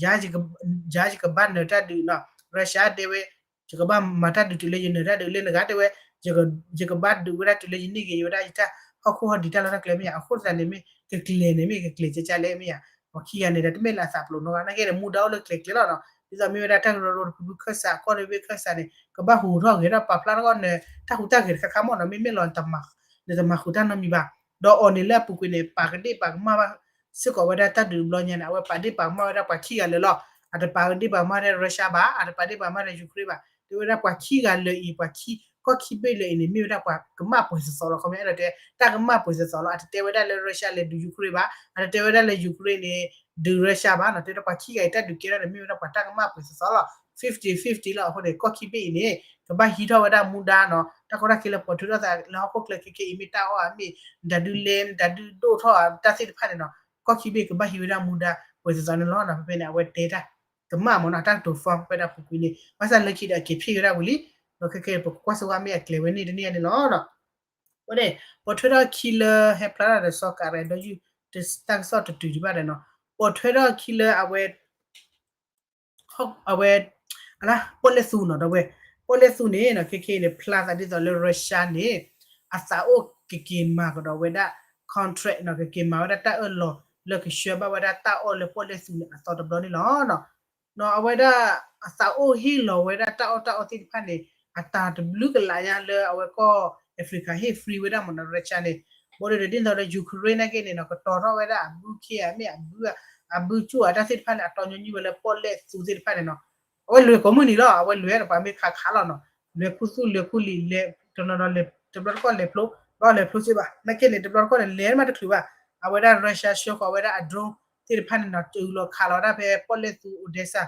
ယၤယကဘၣ်နၢၤတၢ်ဒုးနီၤ Russia တဲဝဲ ယကဘၣ်မၤတၢ်ဒုးတုၤလၢယနၢၤတၢ်ဒုး လၢနဂၤတဲဝဲ ယကဘၣ်ဒုးဝဲဒၣ်တုၤလၢယန့ၢ်က့ၤ ယဝဲဒၣ်ယတၢ်ဟီၣ်ခိၣ်ဟီၣ်ဒံးတၢ်လီၢ်တၢ်ကျဲမ့ၢ်ဧါ. အဃိသတးန့ၣ်မ့ၢ် ကကျဲၤန့ၣ်မ့ၢ် ကကျဲၤကကလဲမ့ၢ်ဧါ. ပှၤခံဂၤန့ၣ်ဒီး တမ့ၢ်လၢအသးပျိးနီတဂၤ နာ်က့ဒီး မူဒါအိၣ်လၢကျဲၤကျဲၤလီၤနီၤ. ဒ်သိးမ့ၢ်ဝဲဒၣ်တၢ်ကရၢကရိတဖုဖုခၢၣ်စး ကီၢ်တဘ့ၣ်ခၢၣ်စးန့ၣ် ကဘၣ်ဟူးထီၣ်ဂဲၤထီၣ်ပာ်ဖျါထီၣ်ကီးနၢၤ တၢ်ဟူးတၢ်ဂဲၤတခါခါမ့ၢ်နီၤ. မ့မ့ၢ်လီၤ နတမၤဃုာ်တၢ်နီတမံၤဘၣ်. ဒီးအီၤန့ၣ်လၢအပူၤကွံာ်န့ၣ် ပာ်ကဒ့ၣ်ပာ်ကမၣ်ဘၣ် စ့ၢ်ကီးဝဲဒၣ်တၢ်ဒုးတဘျီညါန့ၣ် အဝဲပာ်ဒ့ၣ်ပာ်ကမၣ်ဝဲဒၣ်ပှၤခံဂၤလၢာ်လီၤ. အတပာ်ကဒ့ၣ်ပာ်ကမၣ်ဝဲဒၣ် Russia ဘၣ်, အတပာ်ဒ့ၣ်ပာ်ကမၣ်ဝဲဒၣ် Ukraine ဘၣ်. တဲဝဲဒၣ်ပှၤခံဂၤလၢာ်အံၤ ပှၤခံ ကီၢ်ခံဘ့ၣ်လၢာ်အံၤန့ၣ် မ့ၢ်ဝဲဒၣ်ပှၤကမၣ်ပှဲၤသီသီလီၤ. ခီပညီအဲၣ်ဒိးတဲ တၢ်ကမၣ်ပှဲၤသီသီလီၤ. အတတဲဝဲဒၣ်လၢ Russia လဲၤဒုး Ukraine ဘၣ်, အတတဲဝဲဒၣ်လၢ Ukraine န့ၣ် ဒုး Russia ဘၣ်နီၤ. တဲဝဲဒၣ်ပှၤခံဂၤအံၤတၢ်ဒုးကဲထီၣ်န့ၣ် မ့ၢ်ဝဲဒၣ်ပှၤတၢ်ကမၣ်ပှဲၤသီသီလီၤ. fifty fifty လီၤ. အဃိန့ၣ် ကီၢ်ခံဘ့ၣ်အံၤန့ၣ် ကဘၣ်ဟံးထီၣ်ဝဲဒၣ်မူဒါနီၤ. တၢ်ကီတၢ်ခဲလၢပှဲၤထီၣ်သးလၢဟီၣ်ခိၣ်ချၢခဲခဲအံၤ မ့ၢ်တၢ်အီၣ်အမ့ၢ် တၢ်ဒုးလဲ တၢ်ဒုးဒိၣ်ထီၣ်တၢ်သ့ၣ်တဖၣ်န့ၣ်နီၤ. ကီၢ်ခံဘ့ၣ်ကဘၣ်ဟံးဝဲဒၣ်မူဒါပှဲၤသီသီန့ၣ်လီၤ. ဖဲဖဲန့ၣ် အဝဲတဲတၢ်ကမၣ်မ့ၢ်နီၤ တၢ်ကတိၤ form ဝဲဒၣ်ပူၤကွံာ်န့ၣ် ဘၣ်ဆၣ်လၢခံဒီးအက့ၤဖံးဝဲဒၣ်ဝံၤလံ. ဒီးခဲခဲပကွၢ်စ့ၢ်ကီးမ့ၢ်အကျဲၤဝဲန့ၣ်တန့ၢ်န့ၣ်လီၤ. အဃိန့ၣ် ပိာ်ထွဲထီၣ်ခံလၢဟဲဖျါထီၣ်ဒီးစီၤကၤရဲဒီးယုၢ် တၢ်ကစီၣ်တတုၤဒံးဘၣ်ဒီးနီၤ. ပိာ်ထွဲထီၣ်ခံလၢအဝဲ အဝဲ အလါ ပီၣ်လဲၣ်သူနီၤ ဒီးဝဲ ပီၣ်လဲၣ်သူန့ၣ်နီၤ ခဲခဲအံၤန့ၣ် ဖျါသးဒ်သိးလၢ Russia န့ၣ် အသးအိၣ်ကက့ၤမၤကဒီးဝဲဒၣ် contract နီၤ ကက့ၤမၤဝဲဒၣ်တၢ်အၢၣ်လီၤလၢကဆှၢဘၣ်ဝဲဒၣ်တၢ်အီၣ်လၢပီၣ်လဲၣ်သူန့ၣ် အသီတဘျီန့ၣ်လီၤ. နီၤ အဝဲဒၣ် အသးအိၣ်ဟ့ၣ်လီၤဝဲဒၣ်တၢ်အီၣ်တၢ်အီသ့ၣ်တဖၣ်န့ၣ် အတၢ်တဘျုးကလးညါလၢအဝဲကီၢ် Africa ဟ့ၣ် free ဝဲဒၣ်မ့ၢ်နီၤ Russia န့ၣ် ဘၣ်ဒီးဒ်သိးလၢ Ukraine နာ်က့န့ၣ်နီၤ ကတီၤထီၣ်ဝဲဒၣ်အဘုခ့ၣ်ဧါ မ့ၢ်အဘု အဘုကၠိၣ်ဧါ တၢ်သ့ၣ်တဖၣ်န့ၣ် အတီညီနုၢ်ဝဲလၢပီၣ်လဲၣ်သူသ့ၣ်တဖၣ်န့ၣ်နီၤ. အဝဲလဲၤကိးမုၢ်နံၤလီၤ အဝဲလဲၤဒီးပှၤမ့ၢ်ခးခးလီၤနီၤ လဲၤခူသူၣ်လဲၤခူလံာ်လဲၤ တနီၤနီၤလဲၤ တဘျီတခီၣ်လဲၤဖျိ ဘၣ်လဲၤဖျိစ့ၢ်ဘၣ် နာ်က့န့ၣ် တဘျီတခီၣ်န့ၣ် လဲၤမးတချုးဘၣ်. အဝဲဒၣ် Russia ဆှၢဃီၤဝဲဒၣ်အ drone သ့ၣ်တဖၣ်န့ၣ်နီၤ တုၤလီၤခးလီၤဝဲဒၣ်ဖဲပီၣ်လဲၣ်သူ Odesa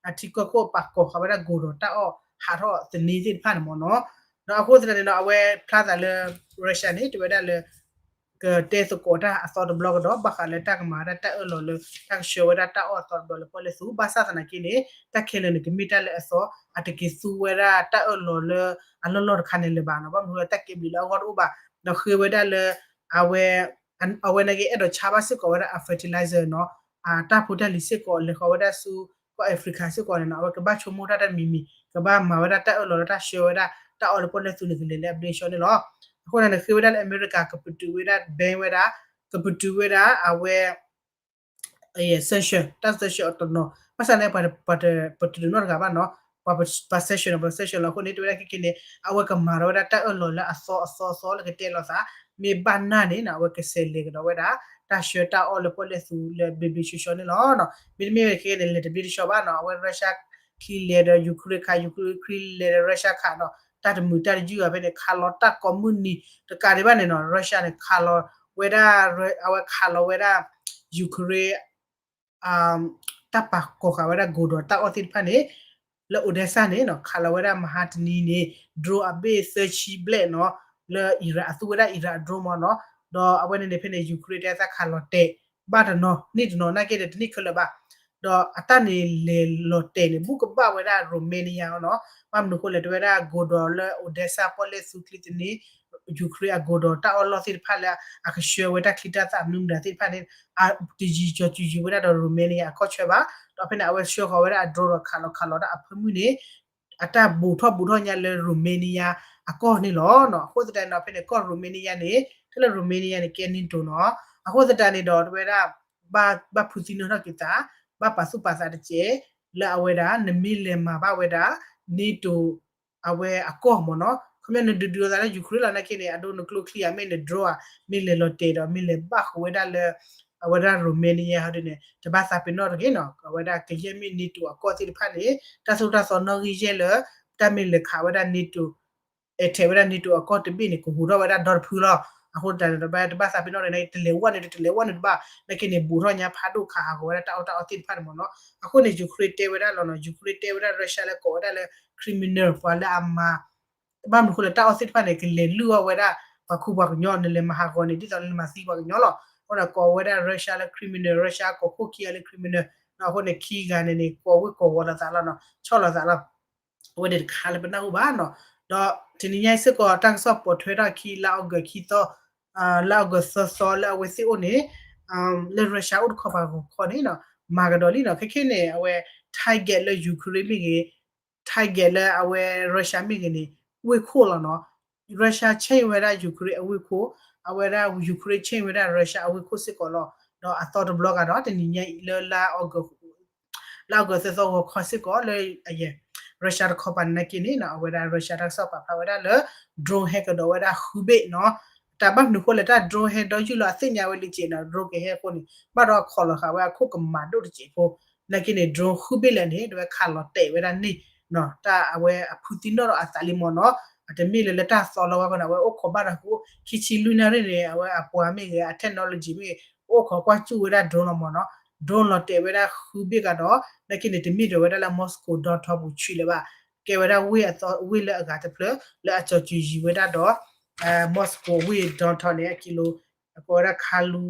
အထံကီၢ်ခိၣ်ပာ်ကီၤဃာ်ဝဲဒၣ် ကိၢ်ဒီးတၢ်အီၣ်ဟးထီၣ်သန့သ့ၣ်တဖၣ်န့ၣ်မ့ၢ်နီၤ. ဒီးအဃိသတးန့ၣ်ဒီး အဝဲဖျါသးလၢ Russia န့ၣ် တဲဝဲဒၣ်လၢ ကတဲသကိးတၢ်အသီတဘျီကဒီး ဘၣ်ဃးလၢတၢ်ကမၤဝဲဒၣ်တၢ်အၢၣ်လီၤလၢ တၢ်ကဆှၢဝဲဒၣ်တၢ်အီၣ်အသီတဘျီလၢပီၣ်လဲၣ်သူ ဘၣ်ဆၣ်သနာ်က့န့ၣ် တၢ်ခဲလၢာ်န့ၣ် ကမ့ၢ်တၢ်လၢအသီ အတက့ၤသူဝဲဒၣ်တၢ်အၢၣ်လီၤလၢအလီၢ်လီၢ်တခါန့ၣ်လၢၤဘၣ်နီၤ. ဘၣ်မနုၤလၢတၢ်ကဲဘျုးလၢအဂီၢ်တအိၣ်ဘၣ်. ဒီးဃ့ဝဲဒၣ်လၢ အဝဲ အဝဲနာ်က့အဲၣ်ဒိးဆါဘၣ်စ့ၢ်ကီးဝဲဒၣ်အ fertilizer နီၤ အတၢ်ဖိတၢ်လံၤစ့ၢ်ကီး လဲၤဃီၤဝဲဒၣ်ဆူ ကီၢ် Africa စ့ၢ်ကီးန့ၣ်နီၤ အဝဲကဘၣ်ဆိကမိၣ်တၢ်တမံၤမံၤ ကဘၣ်မၤဝဲဒၣ်တၢ်အၢၣ်လီၤလၢတၢ်ဆှၢဝဲဒၣ်တၢ်အီၣ်လၢပီၣ်လဲၣ်သူန့ၣ် ကလဲၤလၢအဘျ့ဆှီန့ၣ်လီၤ. အဃိန့ၣ် ဃ့ဝဲဒၣ်လၢအမဲရကၤ ကပတုာ်ဝဲဒၣ် ban ဝဲဒၣ် ကပတုာ်ဝဲဒၣ် အဝဲ sanction တၢ် sanction အတနီၤ ဘၣ်ဆၣ်န့ၣ် ပှၤတဒုးနီတဂၤဘၣ်နီၤ ပှၤ sanction နီၤ ပှၤ sanction လီၤ. အဃိန့ၣ် တဲဝဲဒၣ်ခဲက့ၤန့ၣ် အဝဲကမၤထီၣ်ဝဲဒၣ်တၢ်အၢၣ်လီၤလၢအသီအသီအသီလၢကတဲလိာ်သး မ့ၢ်ဘၣ်နၢ်န့ၣ်နီၤ အဝဲကဆဲးလဲၤကဒီးဝဲဒၣ် တၢ်ဆှၢတၢ်အီၣ်လၢပီၣ်လဲၣ်သူလၢဘျ့ဘျ့ဆှီဆှီန့ၣ်လီၤ. မ့တမ့ၢ်ဝဲခဲက့ၤန့ၣ် လဲၤတဘျ့တဆှီဘၣ်နီၤ အဝဲ Russia ချံလဲၤဒီး Ukraine ခး Ukraine လဲၤဒီး Russia ခးနီၤ တၢ်တမုာ်တၢ်တယုၢ်အဖဲန့ၣ် ခးလီၤတၢ်ကိးမုၢ်နံၤတကးဒံးဘၣ်န့ၣ်နီၤ Russia န့ၣ် ခးလီၤဝဲဒၣ် အဝဲခးလီၤဝဲဒၣ် Ukraine တၢ်ပာ်ကီၤဃာ်ဝဲဒၣ် ကိၢ်ဒီးတၢ်အီၣ်သ့ၣ်တဖၣ်န့ၣ် လၢ Odesa န့ၣ်နီၤ ခးလီၤဝဲဒၣ်မဟါတနံၤန့ၣ် drone အဘ့ၣ်သၢဆံဘျဲၣ်နီၤ လၢ Iran အသူဝဲဒၣ် Iran အ drone မ့ၢ်နီၤ ဒီးအဝဲန့ၣ်န့ၣ်ဖဲန့ၣ် Ukraine တဲသးခးလီၤတဲာ် ဘၣ်တနီၤ န့ၢ်တနီၤ နာ်က့ဒီးတန့ၢ်ခဲလၢာ်ဘၣ် ဒီးအတၢ်န့ၣ်လဲၤလီၤတဲာ်န့ၣ် ဘူးကဘၣ်ဝဲဒၣ် Romania အီၤနီၤ ဘၣ်မနုၤဃိလဲၣ် တဲဝဲဒၣ် ကိၢ်ဒီးလၢ Odesa ပီၣ်လဲၣ်သူချံသန့ Ukraine အကိၢ်ဒီးတၢ်အီၣ်လီၢ်သ့ၣ်တဖၣ်လၢ အကဆှၢဝဲတၢ်ချံတၢ်သၣ်မနုၤမတၤသ့ၣ်တဖၣ်န့ၣ် တယံၤကီၤစုၤယံၤဝဲဒၣ်ဒီး Romania အကီၢ်ဆၢဘၣ် ဒီးဖဲန့ၣ် အဝဲဆှၢဃီၤဝဲဒၣ်အ drone ဒီးခးလီၤခးလီၤဒၣ်အဖၢမုၢ်န့ၣ် အတၢ်ဘူးထီၣ်ဘူးထီၣ်ညါလၢ Romania အကီၢ်န့ၣ်လီၤ. အဃိသတးန့ၣ်ဒီး ဖဲန့ၣ်ကီၢ် Romania န့ၣ် တၢ်လၢ Romania န့ၣ် ကဲ NATO နီၤ အဃိသတးန့ၣ်ဒီး တဲဝဲဒၣ် ဘၣ်ဖုးသံနီၣ်ထီၣ်က့ၤသး ဘၣ်ပာ်သူၣ်ပာ်သးတကဲး လၢအဝဲဒၣ် နမ့ၢ်လဲၤမၤဘၣ်ဝဲဒၣ် NATO အဝဲအကီၢ်မ့ၢ်နီၤ ခီပညီနဒုးဒုးအသးလၢ Ukraine လီၤ နာ်က့န့ၣ် အဒိနကျိချံဧါ မ့ၢ်န drone ဧါ မ့ၢ်လဲၤလီၤတဲာ်ဒီး မ့ၢ်လဲၤဘၣ်ဃုာ်ဝဲဒၣ်လၢ အဝဲဒၣ် Romania ဟီဒ်န့ၣ် တဘၣ်သးပ့ၤနီၣ်တဂ့ၤနီၤ အဝဲဒၣ်ကယဲၢ်မ့ၢ် NATO အကီၢ်သ့ၣ်တဖၣ်န့ၣ် တၢ်သိၣ်တၢ်သီနီၣ်ဂံၢ်ယဲၢ်လၢ တၢ်မ့ၢ်လဲၤခးဝဲဒၣ် NATO အဲထဲးဝဲဒၣ် NATO အကီၢ်တဘ့ၣ်န့ၣ် ကဟူးထီၣ်ဝဲဒၣ်ဒီတဖုလီၤ. အဃိသတးန့ၣ်ဒီး တဘၣ်သးပ့ၤနီၣ်တဂ့ၤ တလဲၤဝဲန့ၣ်တလဲၤဝဲန့ၣ်တဘၣ် နာ်က့န့ၣ် ဘူးထီၣ်ညါဖးဒိၣ်ခးဟးဂီၤဝဲဒၣ်တၢ်အီၣ်တၢ်အီသ့ၣ်တဖၣ်န့ၣ်မ့ၢ်နီၤ အဃိန့ၣ် Ukraine တဲဝဲဒၣ်လီၤနီၤ Ukraine တဲဝဲဒၣ် Russia လၢကိးဝဲဒၣ်လၢ criminal ပှၤလၢအမၤ ဘၣ်မနုၤဃိလဲၣ် တၢ်အီၣ်သ့ၣ်တဖၣ်န့ၣ် ကလဲၤလုၢ်အီၣ်ဝဲဒၣ် ပှၤခူပှၤကညီ နလဲၤမၤဟးဂီၤန့ၣ် ဒ်သိးလၢနမၤသံပှၤကညီလီၤ. အဃိန့ၣ် ကိးဝဲဒၣ် Russia လၢ criminal Russia ကိးခိၣ်ခံဂၤလၢ criminal နီၤ အဃိန့ၣ် ခံဂၤန့ၣ်န့ၣ် ကိးဝ့ၢ်ကိးဝီၤလိာ်သးလီၤနီၤ ဆီၣ်လိာ်သးလီၤ အဝဲန့ၣ်တခါလၢပနၢ်ဟူဘၣ်နီၤ ဒီးတနံၤညါအံၤစ့ၢ်ကီး တၢ်ကစီၣ်ပိာ်ထွဲထီၣ်ခံ လါအီကူးခံသီ လါအီကူးသၢသီလၢအဝဲသ့ၣ်အိၣ်န့ၣ် လၢ Russia အိၣ်တခီပၤဂီၤခီန့ၣ်နီၤ မၤကဒီးလံနီၤ. ခဲခဲန့ၣ် အဝဲ target လၢ Ukraine မ့ၢ်ဂ့ၤ target လၢအဝဲ Russia မ့ၢ်ဂ့ၤန့ၣ် ဝ့ၢ်ခိၣ်လီၤနီၤ. Russia change ဝဲဒၣ် Ukraine အဝ့ၢ်ခိၣ်, အဝဲဒၣ် Ukraine change ဝဲဒၣ် Russia အဝ့ၢ်ခိၣ်စ့ၢ်ကီးလီၤ. ဒီးအသီတဘျီဂၤဒီး တနံၤညါအံၤလၢလါ လါအီကူးသၢသီဂီၤခီစ့ၢ်ကီးလၢ အယဲ Russia တခီပၤနာ်က့န့ၣ်နီၤ အဝဲဒၣ် Russia တၢ်ကစီၣ်ပာ်ဖျါဝဲဒၣ်လၢ drone ဟဲကဒီးဝဲဒၣ်ဃုဘ့ၣ်နီၤ. တၢ်ဘၣ်မနုၤဃိလဲၣ် တၢ် drone ဟဲဒီးယုၢ်လီၤအသ့ၣ်ညါဝဲလံက့နီၤ drone ကဟဲအဃိန့ၣ် ဘၣ်ဒီးခိးလီၤဃာ်ဝဲအခိၣ်ကမၤဒိၣ်တစဲးဖိ. နာ်က့န့ၣ် drone ဃုဘ့ၣ်လဲၣ်န့ၣ် တဝဲခးလီၤတဲာ်ဝဲဒၣ်န့ၣ်နီၤ တၢ်အဝဲအဖုသံနီၣ်ဒီးအသးလံမ့ၢ်နီၤ. အတမ့ၢ်လၢလၢတၢ်သီလီၤဝဲဃိန့ၣ် အဝဲအိၣ်ခိးဘၣ်ဒီးဃိ ခံဆံလွံၢ်နၣ်ရံၣ်န့ၣ် အဝဲအပှၤမ့ၢ်ဂ့ၤ အ technology မ့ၢ်ဂ့ၤ အိၣ်ခိးကွၢ်စူၣ်ဝဲဒၣ် drone လီၤမ့ၢ်နီၤ. drone လီၤတဲာ်ဝဲဒၣ်ဃုဘ့ၣ်ကဒီး နာ်က့န့ၣ် တမ့ၢ်ဒီးဝဲဒၣ်လၢ Moscow downtown ပူၤဆံးလၢၤဘၣ်. ကဲဝဲဒၣ်ဝ့ၢ်အသီ ဝ့ၢ်လၢအဂၤတဖျၢၣ် လၢအကၠီၤစၢၤယံၤဝဲဒၣ်ဒီး Moscow ဝ့ၢ် downtown န့ၣ် အကံလိ အကိးဝဲဒၣ် Kalu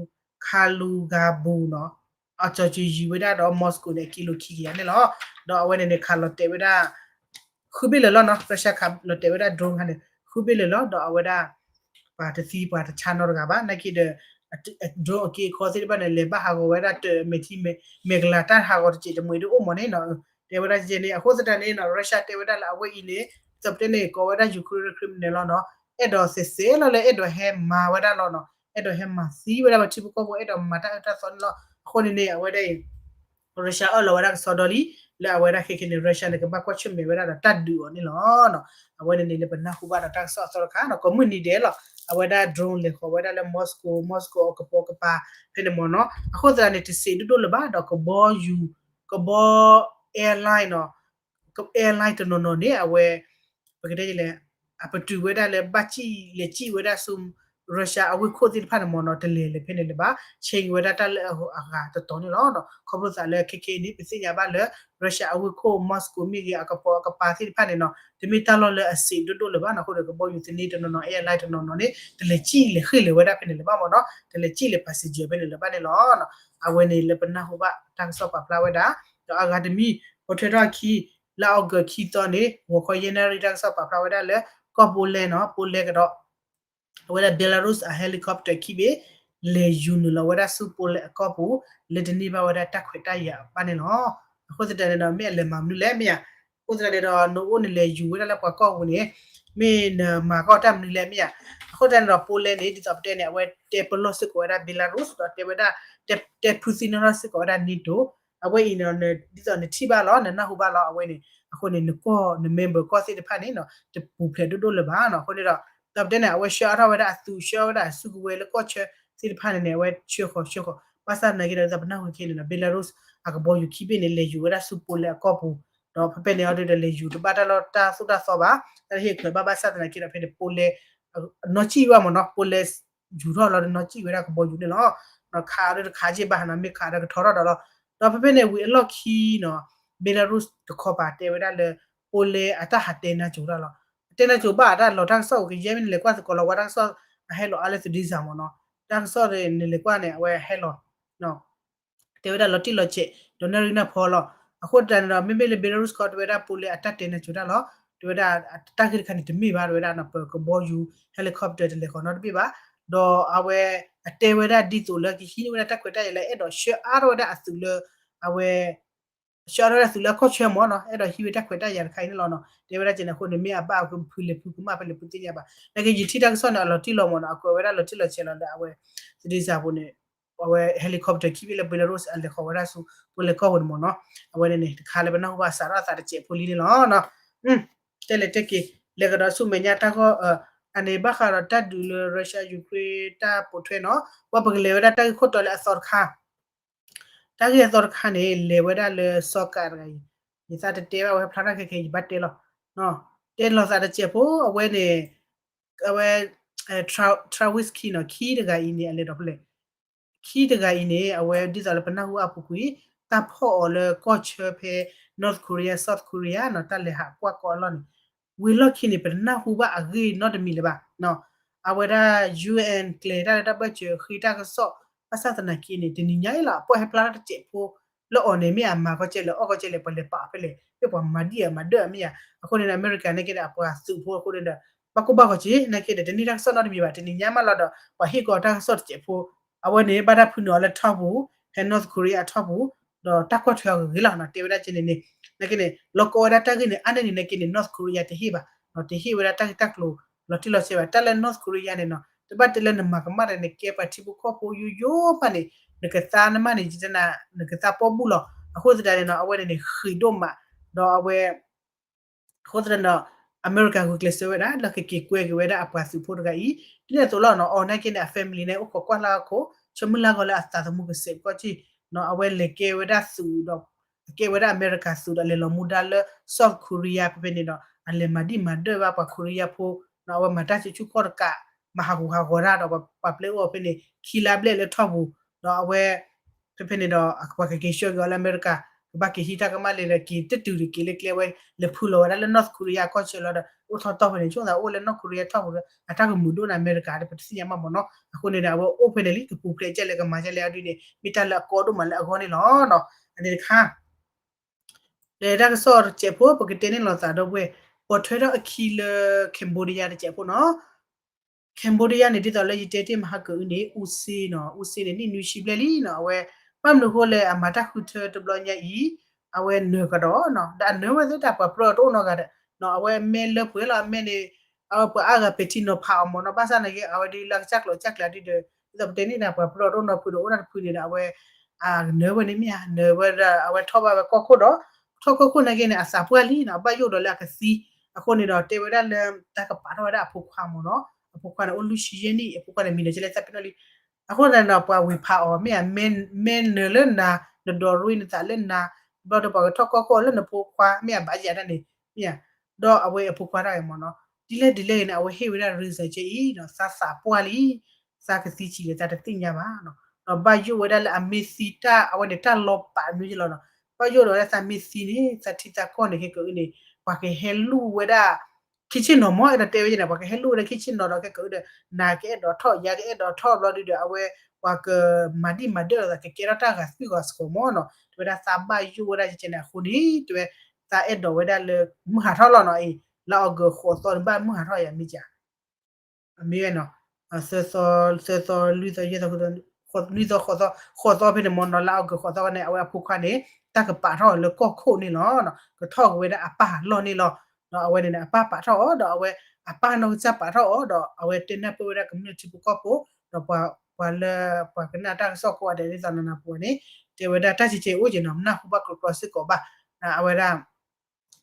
Kaluga ပူၤနီၤ အကၠီၤစၢၤယံၤဝဲဒၣ်ဒီး Moscow န့ၣ် အကံလိခံကယၤန့ၣ်လီၤ. ဒီးအဝဲန့ၣ်န့ၣ် ခးလီၤတဲာ်ဝဲဒၣ် ဃုဘ့ၣ်လၢာ်လီၤနီၤ. Russia ခးလီၤတဲာ်ဝဲဒၣ် drone ခါန့ၣ် ဃုဘ့ၣ်လၢာ်လီၤ. ဒီးအဝဲဒၣ် ပှၤတသံပှၤတဆါနီတဂၤဘၣ်. နာ်က့ဒီး drone အက့အခီသ့ၣ်တဖၣ်န့ၣ် လဲၤဘၣ်ဟးဂီၤဝဲဒၣ်တမဲာ်ထံမဲာ်ကလၤ တၢ်ဟးဂီၤတစဲးတမှဲၤဒ်အိၣ်မ့ၢ်န့ၣ်နီၤ. တဲဝဲဒၣ်ကဲန့ၣ် အဃိသတးန့ၣ်နီၤ Russia တဲဝဲဒၣ်လၢအဝဲအံၤန့ၣ် ဒ်သိးပတဲန့ၣ် ကိးဝဲဒၣ် Ukraine criminal လီၤနီၤ. အဲၣ်ဒိးသဲးသဲးလီၤလၢအဲၣ်ဒိးဟဲမၤဝဲဒၣ်လီၤနီၤ. အဲၣ်ဒိးဟဲမၤသံဝဲဒၣ်ပှၤထံဖိကီၢ်ဖိ အဲၣ်ဒိးမၤတၢ်အၢတၢ်သီန့ၣ်လီၤ. အဃိန့ၣ်န့ၣ် အဝဲဒၣ်အံၤ Russia အၢၣ်လီၤဝဲဒၣ်ကစီဒီလံ လၢအဝဲဒၣ်ခဲခဲန့ၣ် Russia န့ၣ် ကဘၣ်ကွၢ်ဆၢၣ်မဲာ်ဝဲဒၣ်ဒီးတၢ်ဒုးအီၤန့ၣ်လီၤ. အဝဲန့ၣ်န့ၣ်လၢပနၢ်ဟူဘၣ်ဒီးတၢ်ကစီၣ်အသီတခါနီၤ ကိးမုၢ်နံၤဒဲးလီၤ. အဝဲဒၣ် drone လဲၤဃီၤဝဲဒၣ်လၢ Moscow Moscow အကပိာ်ကပၤဖဲန့ၣ်မ့ၢ်နီၤ. အဃိသတးန့ၣ် တစဲးဒိၣ်ဒိၣ်လၢၤဘၣ်ဒီးကဘီယူၤ ကဘီ airline နီၤ airline တနီၤနီၤန့ၣ် အဝဲ ပကတဲလဲၣ် အပတုာ်ဝဲဒၣ်လၢဘၣ်စံၣ်လဲၤစံၣ်ဝဲဒၣ်ဆူ Russia အဝ့ၢ်ခိၣ်သ့ၣ်တဖၣ်န့ၣ်မ့ၢ်နီၤ တလဲၤလၢၤဖဲန့ၣ်လၢၤဘၣ် ဆဲးက့ၤဝဲဒၣ်တၢ်လၢအဂၤတတီၤန့ၣ်လီၤ. ခီဖျိသးလၢခဲခဲအံၤန့ၣ် ပသ့ၣ်ညါဘၣ်လၢ Russia အဝ့ၢ်ခိၣ် Moscow မ့ၢ်ဂ့ၤ အကပိာ်အကပၤသ့ၣ်တဖၣ်န့ၣ်နီၤ တမ့ၢ်တၢ်လီၢ်လၢအစဲးဒိၣ်ဒိၣ်လၢၤဘၣ်နီၤ. အဃိဒီးကဘီယူၤသန့တနီၤနီၤ airline တနီၤနီၤန့ၣ် တလဲၤစံၣ်လဲၤဃ့ၢ်လၢၤဝဲဒၣ်ဖဲန့ၣ်လၢၤဘၣ်မ့ၢ်နီၤ တလဲၤစံၣ်လဲၤ passenger ဖဲန့ၣ်လၢၤဘၣ်န့ၣ်လီၤ. အဝဲန့ၣ်လၢပနၢ်ဟူဘၣ်တၢ်ကစီၣ်ပာ်ဖျါဝဲဒၣ် ဒီးအဂၤတမံၤ ပိာ်ထွဲထီၣ်အခံ လါအီကူးခံသီန့ၣ် ဂီၤခီယဲၢ်နၣ်ရံၣ် တၢ်ကစီၣ်ပာ်ဖျါဝဲဒၣ်လၢ ကီၢ် Poland နီၤ Poland ကဒီး အဝဲဒၣ် Belarus အ helicopter ခံဘ့ၣ် လဲၤယူၤနုာ်လီၤဝဲဒၣ်ဆူ Poland အကီၢ်ပူၤ လၢတန့ၢ်ဘၣ်ဝဲဒၣ်တၢ်ခွဲးတၢ်ယာ်ဘၣ်န့ၣ်လီၤ. အဃိသတးန့ၣ်ဒီး မ့ၢ်အလဲၤမၤမနုၤလဲၣ်မ့ၢ်ဧါ. အဃိသတးန့ၣ်ဒီး နအိၣ်နလဲၤယူၤဝဲဒၣ်လၢပှၤကီၢ်ပူၤန့ၣ် မ့ၢ်နမၤကီၢ်တၢ်မနုၤလဲၣ်မ့ၢ်ဧါ. အဃိသတးန့ၣ်ဒီး Poland န့ၣ် ဒ်သိးပတဲန့ၣ် အဝဲတဲပလီၢ်စ့ၢ်ကီးဝဲဒၣ် Belarus ဒီးတဲဝဲဒၣ် တဲဖုသံနီၣ်ထီၣ်စ့ၢ်ကီးဝဲဒၣ် NATO အဝဲအံၤန့ၣ် ဒ်သိးနထံၣ်ဘၣ်လီၤ နနၢ်ဟူဘၣ်လီၤ အဝဲန့ၣ် အဃိန့ၣ် နကီၢ် န member ကီၢ်သ့ၣ်တဖၣ်န့ၣ်နီၤ တပူၤဖျဲးဒိၣ်ဒိၣ်လၢၤဘၣ်နီၤ. အဃိန့ၣ်ဒီး ဒ်သိးပတဲန့ၣ် အဝဲဆှၢအါထီၣ်ဝဲဒၣ်အသုး ဆှၢအါထီၣ်ဝဲဒၣ်အစုကဝဲၤလၢကီၢ်ဆၢသ့ၣ်တဖၣ်န့ၣ်န့ၣ် အဝဲဆှၢဃီၤဆှၢဃီၤ ဘၣ်ဆၣ်သနာ်က့ဒီး ဒ်သိးပနၢ်ဟူခဲအံၤန့ၣ်နီၤ Belarus အကဘီယူၤခံဘ့ၣ်န့ၣ် လဲၤယူၤဝဲဒၣ်ဆူ Poland အကီၢ်ပူၤ ဒီးဖဲဖဲန့ၣ်အီၤဒီး လဲၤယူၤတဘၣ်တၢ်လီၢ်တၢ်သိၣ်တၢ်သီဘၣ် တၢ်ဟ့ၣ်ချၢးဘၣ်ဘၣ်ဆၣ်သနာ်က့ဒီး ဖဲန့ၣ် Poland နီၢ်ကံၣ်ဘၣ်မ့ၢ်နီၤ Poland ယူၤထီၣ်လီၤဒီးနီၢ်ကံၣ်ဝဲဒၣ်ကဘီယူၤန့ၣ်လီၤ. ခးအီၤဒီးတခးက့ၢ်ဘၣ်နီၤ မ့ၢ်ခးဒီးကထီထီၣ်ဒီးလီၤ. ဒီးဖဲဖဲန့ၣ် ဝံၤအလီၢ်ခံနီၤ Belarus တခီပၤတဲဝဲဒၣ်လၢ Poland အတၢ်ဟးတဲနါစိၤတၢ်လီၤ. တဲနါစိၤဘၣ်တၢ်လီၤတၢ်ကစီၣ်အိၣ်ကယဲၢ်မ့ၢ်နလဲၤကွၢ်သကိးလီၤ ဝဲတၢ်ကစီၣ်အဟဲလီၤအါလၢသုးဒ့စၢ်မ့ၢ်နီၤ တၢ်ကစီၣ်န့ၣ်နလဲၤကွၢ်န့ၣ် အဝဲဟဲလီၤ တဲဝဲဒၣ်လီၤတံၢ်လီၤဆဲး ဒီးနၣ်ရံၣ်နၢ်ဖီလီၤ. အဃိတၢ်န့ၣ်ဒီး မ့မ့ၢ်လၢ Belarus ခီ တဲဝဲဒၣ် Poland အတၢ်တဲနါစိၤတၢ်လီၤ. တဲဝဲဒၣ် တၢ်ဂ့ၢ်တခါန့ၣ်တမ့ၢ်ဘၣ် တဲဝဲဒၣ်နီၤ ပကဘီယူၤ helicopter တလဲၤဃီၤနီတဘ့ၣ်ဘၣ်. ဒီးအဝဲအတဲဝဲဒၣ်ဒ်သိးလၢကဟံးန့ၢ်ဝဲဒၣ်တၢ်ခွဲးတၢ်ယာ်လၢအဲၣ်ဒိးဆှၢအါထီၣ်ဝဲဒၣ်အသုးလၢ အဝဲ ဆှၢအါထီၣ်ဝဲဒၣ်သုးလၢကီၢ်ဆၢမ့ၢ်နီၤ အဲၣ်ဒိးဟံးဝဲတၢ်ခွဲးတၢ်ယာ်တခါအံၤန့ၣ်လီၤနီၤ. တဲဝဲဒၣ်ကဲန့ၣ်အဃိန့ၣ် မ့ၢ်အဘၣ်ဖုလဲၤဖုကမၣ်ဖဲလဲၣ်ဖုသ့ၣ်ညါဘၣ်. နာ်က့ယထံၣ်တၢ်ကစီၣ်န့ၣ် အလီၤတံၢ်လီၤမ့ၢ်နီၤ အကွဲးဝဲဒၣ်လီၤတံၢ်လီၤဆဲးလီၤလၢအဝဲ သုးဒ့စၢ်ပူၤန့ၣ် အဝဲ helicopter ခံဘ့ၣ်လၢ Belarus အလဲၤဃီၤဝဲဒၣ်ဆူ Poland ကီၢ်ပူၤန့ၣ်မ့ၢ်နီၤ. အဝဲန့ၣ်န့ၣ် တခါလၢပနၢ်ဟူဘၣ်စးထီၣ်အသးတစဲးဖိလံန့ၣ်လီၤ. တဲလဲၤတဲက့ၤ လဲၤကဒီးဆူမဲာ်ညါတၢ်ဂီၢ် အန့ၣ်ဘၣ်ဃးဒီးတၢ်ဒုးလၢ Russia Ukraine တၢ်ပိာ်ထွဲနီၤ ပှၤပကလဲၤဝဲဒၣ်တၢ်ဂ့ၢ်ခိၣ်တီလၢအသီတခါ တၢ်ဂ့ၢ်အသီတခါန့ၣ် လဲၤဝဲဒၣ်လၢစီၤကးတဂၤအံၤ ယသးတတဲဘၣ်ဝဲဖျါထီၣ်ခဲခဲ ယဘၣ်တဲလီၤ. တဲလီၤသးတစဲးဖိ အဝဲန့ၣ် အဝဲ Travis Key နီၤ Key တဂၤအံၤန့ၣ် အလဲၤဒီးဖဲလဲၣ် Key တဂၤအံၤန့ၣ် အဝဲဒ်သိးလၢပနၢ်ဟူအပူၤကွံာ် တၢ်ဖီၣ်အီၤလၢကီၢ်ဆၢဖဲ North Korea South Korea နီၤ တၢ်လဲၤဟးကွၢ်ကီအလီၢ်န့ၣ် ဝံၤလီၢ်ခံန့ၣ် ပတနၢ်ဟူဘၣ်အဂ့ၢ်နီတမံၤလၢၤဘၣ်. အဝဲဒၣ် UN ကျဲၤတၢ်လၢတၢ်ဘၢၣ်စၢၤဃ့တၢ်ကစီၣ် ဘၣ်ဆၣ်သနာ်က့န့ၣ် တနံၤညါအံၤလီၤ အပှၢ်ဟဲဖျါထီၣ်တစဲးဖိ လၢအီၤန့ၣ် မ့ၢ်အမၤကီၢ်ကဲလဲၣ် အီၣ်ကီၢ်ကဲလဲၣ် ပှၤလဲၤပာ်ဖဲလဲၣ် မ့ၢ်ပှၤမၤဒံၣ်အမၤဒၢၣ်အမ့ၢ်ဧါ. အဃိန့ၣ်ဒီး အမဲရကၤန့ၣ်ကဲဒီး အပှၤသုးဖိအဃိန့ၣ်ဒီး ဘၣ်ကိၢ်ဘၣ်ဂီၤက့ၤ နာ်က့ဒီး တန့ၢ်တၢ်ကစီၣ်နီတမံၤဘၣ် တနံၤညါမးလီၤဒီး ပှၤဟ့ၣ်ကီးတၢ်ကစီၣ်တစဲးဖိ အဝဲန့ၣ် ဘၣ်တၢ်ဖုးနုာ်အီၤလၢထီပူၤ ဖဲ North Korea အထီပူၤ ဒီးတၢ်ကွၢ်ထွဲအီၤဂ့ၤဂ့ၤလီၤနီၤ တဲဝဲဒၣ်ကဲန့ၣ်န့ၣ် နာ်က့န့ၣ် လီၤကီဝဲဒၣ်တၢ်ဂ့ၢ်န့ၣ် အါန့ၢ်န့ၣ် နာ်က့န့ၣ် North Korea တဟ့ၣ်ဘၣ် တဟ့ၣ်ဝဲဒၣ်တၢ်ဂ့ၢ်တၢ်ကျိၤလီၤတံၢ်လီၤဆဲးဘၣ် တၢ်လၢ North Korea န့ၣ်နီၤ တဘၣ်တဲလၢနမၤကမၣ်ဒီးနကဲပှၤထံဖိကီၢ်ဖိယိယိဘၣ်န့ၣ် နကသါနမါန့ၣ် နကသါပီၣ်ဘူၣ်လီၤ အဃိသတးန့ၣ်နီၤ အဝဲန့ၣ်န့ၣ် ဃံးဒိၣ်မး ဒီးအဝဲ အဃိသတးဒီး အမဲရကၤဂုာ်ကျဲးစၢးဝဲဒၣ် လၢကက့ၤကွဲက့ၤဝဲဒၣ်အပှၤသုးဖိတဂၤအံၤ ဒ်န့ၣ်အသိးလီၤနီၤ အီၤနာ်က့န့ၣ် အ family န့ၣ် အိၣ်ခိးကွၢ်လၢအခိၣ် ဆၢမုၢ်လၢ်ဂီၤလၢအသးသမူကစဲးကီၢ်က့ၢ်နီၤ အဝဲလဲၤကဲဝဲဒၣ်သုးဒီး ကဲဝဲဒၣ်အမဲရကၤသုးဒီး လဲၤလီၤမူဒါလၢ South Korea ဖဲဖဲန့ၣ်ဒီး အလဲၤမၤဒံၣ်မၤဒၢၣ်ဘၣ်ပှၤ Korea ဖိနီၤ အဝဲမၤတၢ်စုဆူၣ်ခီၣ်တကး မၤဟးဂူာ်ဟးဂီၤတၢ်ဒီး ပှၤပျဲအိၣ်ဖဲန့ၣ် ခံလါဘျဲၣ်လၢထီၣ်ပူၤ ဒီးအဝဲ ဖဲဖဲန့ၣ်ဒီး ပှၤကက့ၤဆှၢက့ၤအီၤလၢအမဲရကၤ ကဘၣ်က့ၤဟံးတၢ်ကမၣ်လဲၤဒီးက့ၤတတုၤတက့ၤလၢကျဲဝဲ လဲၤဖုလီၤဝဲဒၣ်လၢ North Korea ကီၢ်ဆၢလီၤဒီး အိၣ်ထီၣ်တီၢ်ဖဲန့ၣ် ဆိသးအိၣ်လၢ North Korea ထီၣ်ပူၤဒီး အတၢ်ကမုာ်ဒိၣ်န့ၣ်အမဲရကၤဒီး ပတသ့ၣ်ညါမးမ့ၢ်နီၤ အဃိန့ၣ်ဒီး အဝဲအိၣ်ဖဲန့ၣ်လံ ကပူၤဖျဲးကဲလဲၣ် ကမၤကဲလဲၣ်အီၤဒ်န့ၣ် မ့ၢ်တၢ်လၢအကီဒိၣ်မးလၢအဂီၢ်န့ၣ်လီၤ. အန့ၣ်တခါ ဒီးတၢ်ကစီၣ်တစဲးဖိ ပကတဲန့ၢ်လိာ်သးဒီပုၢ်ဝဲၢ် ပိာ်ထွဲထီၣ်အခံလၢ Cambodia တစဲးဖိနီၤ Cambodia န့ၣ် ဒ်သိးလၢယတဲတ့ၢ်မဟါကအုန့ၣ် အူစ့နီၤ အူစ့န့ၣ် နံၣ်နွံဆံဘျဲၣ်လံနီၤ အဝဲ ဘၣ်မနုၤအဃိလဲၣ် အမၤတၢ်ဃုထၢတဘျီညါအံၤ အဝဲနၢၤကဒီးနီၤ ဒီးအနၢၤဝဲသ့ၣ်တၢ်ပှၤပြၢအီၤတအိၣ်နီတဂၤဒီး နီၤ အဝဲမဲလၢပှဲၤလီၤ အမဲန့ၣ် အဝဲပှၤအါဂၤပဲာ်ထံနီၤဖးအီၤမ့ၢ်နီၤ ဘၣ်ဆၣ်နာ်က့ အဝဲဒ်လၢကစၢ်ကျိၤကစၢ်ကျဲဒ်ဒီး ဒ်သိးပတဲန့ၢ်တၢ်ပှၤပြၢအီၤတအိၣ်နီတဖုဒီး အိၣ်နီတဖုန့ၣ်ဒီး အဝဲ အနၢၤဝဲန့ၣ်မ့ၢ်ဧါ နၢၤဝဲဒီး အဝဲထီၣ်ဘၣ်ဝဲကီၢ်ခိၣ်ဒီး ထီၣ်ကီၢ်ခိၣ်နာ်က့န့ၣ် အသးပှၢ်လံနီၤ အဘၣ်ယိၣ်ဒီးလၢအကသံ အဃိန့ၣ်ဒီး တဲဝဲဒၣ်လၢ တၢ်ကပာ်ထီၣ်ဝဲဒၣ်အဖိခွါမ့ၢ်နီၤ အဖိခွါန့ၣ် အိၣ်လွံၢ်ဆံယဲၢ်နံၣ် အဖိခွါန့ၣ် မံၤနၢၤကလဲၣ်သးပ့ၤနီၣ်လံ အဃိသတးဒီး ပှၤဝံၤဖးအီၤ မ့ၢ်ဧါ မ့ၢ်နၢၤလၢနၤ နဒိးရ့နသးလၢနၤ ဘျီဒီးပှၤကထီၣ်ကီၢ်ခိၣ်အီၤလၢနဖိခွါ မ့ၢ်ဧါ ဘၣ်ယၤဒၣ်န့ၣ် မ့ၢ်ဧါ ဒီးအဝဲအဖိခွါတၢ်ဂ့ၤမ့ၢ်နီၤ ဒ်လဲၣ်ဒ်လဲၣ်ဂ့ၤန့ၣ် အဝဲဟ့ၣ်ဝဲဒၣ် reason ကဲအံၤနီၤ သးသးပှၢ်လံ သးကသံဆံးလၢသးတသ့ၣ်ညါဘၣ်နီၤ ဒီးဘၣ်ယိၣ်ဝဲဒၣ်လၢအမ့ၢ်သံတၢ် အဝဲန့ၣ် တၢ်လီၤပာ်မ့ၢ်ယလီၤနီၤ ဘၣ်ယိၣ်ဒီးဝဲဒၣ်သးမ့ၢ်သံန့ၣ် သးထံသးကီၢ်န့ၣ် ခဲကနံၣ်အံၤန့ၣ် ပှၤကဟဲလူၢ်ဝဲဒၣ် ခံဆ့ၣ်နီၤမ့ၢ် အဲၣ်ဒိးတဲဝဲန့ၣ် ပှၤကဟဲလူၢ်ဝဲဒၣ်ခံဆ့ၣ်နီၤဒီး ခဲကနံၣ်အံၤဒီး နၤကအဲၣ်ဒိးထီၣ် ယၤကအဲၣ်ဒိးထီၣ်ဘျီဒုဒီး အဝဲ ပှၤကမၤဒံၣ်မၤဒၢၣ်လိာ်သး ကကဲထီၣ်တၢ်ဂာ်သွံၣ်ဂာ်စီၤမ့ၢ်နီၤ တဲဝဲဒၣ်သးဘၣ်ယိၣ်ဝဲဒၣ်ကဲန့ၣ် အဃိန့ၣ် တဲဝဲ သးအဲၣ်ဒိးဝဲဒၣ်လၢ မုၢ်ဟးထီၣ်လီၤနီၤအံၤ လါအီကူးဃိးသီန့ၣ် ဘၣ်မုၢ်ဟးထီၣ်ယၤမ့ၢ်က အမ့ၢ်ဝဲနီၤ သၢသီ သၢသီ လွံၢ်သီ ယဲၢ်သီ ဃိးသီ နွံသီ ဃိးသီ ဃိးသီဖဲန့ၣ်မ့ၢ်နီၤ လါအီကူးဃိးသီန့ၣ် အဝဲအဖိခွါန့ၣ် တၢ်ကပာ်ထီၣ်အီၤလၢကီၢ်ခိၣ်န့ၣ်လီၤ. ကထီၣ်က့ၤဝဲဒၣ်အပၢ်အလီၢ်န့ၣ်လီၤ. ဒီးအဝဲန့ၣ်န့ၣ် အပၢ်ပာ်ထီၣ်အီၤ ဒီးအဝဲအပၢ်နီၢ်ကစၢ်ပာ်ထီၣ်အီၤ ဒီးအဝဲတဲနၢ်ပၢၢ်ဝဲဒၣ်ကမျၢၢ်ထံဖိကီၢ်ဖိ ဒီးပှၤလၢပှၤကနၣ်တၢ်ကစီၣ်ကိးဂၤဒဲးဒ်သိးနနၢ်ပၢၢ်ဝဲန့ၣ် တဲဝဲဒၣ်တၢ်ကဲကဲအိၣ်က့ၤနီၤ နၢ်ဟူဘၣ်ကြီကြီစ့ၢ်ကီးဘၣ်. အဝဲဒၣ်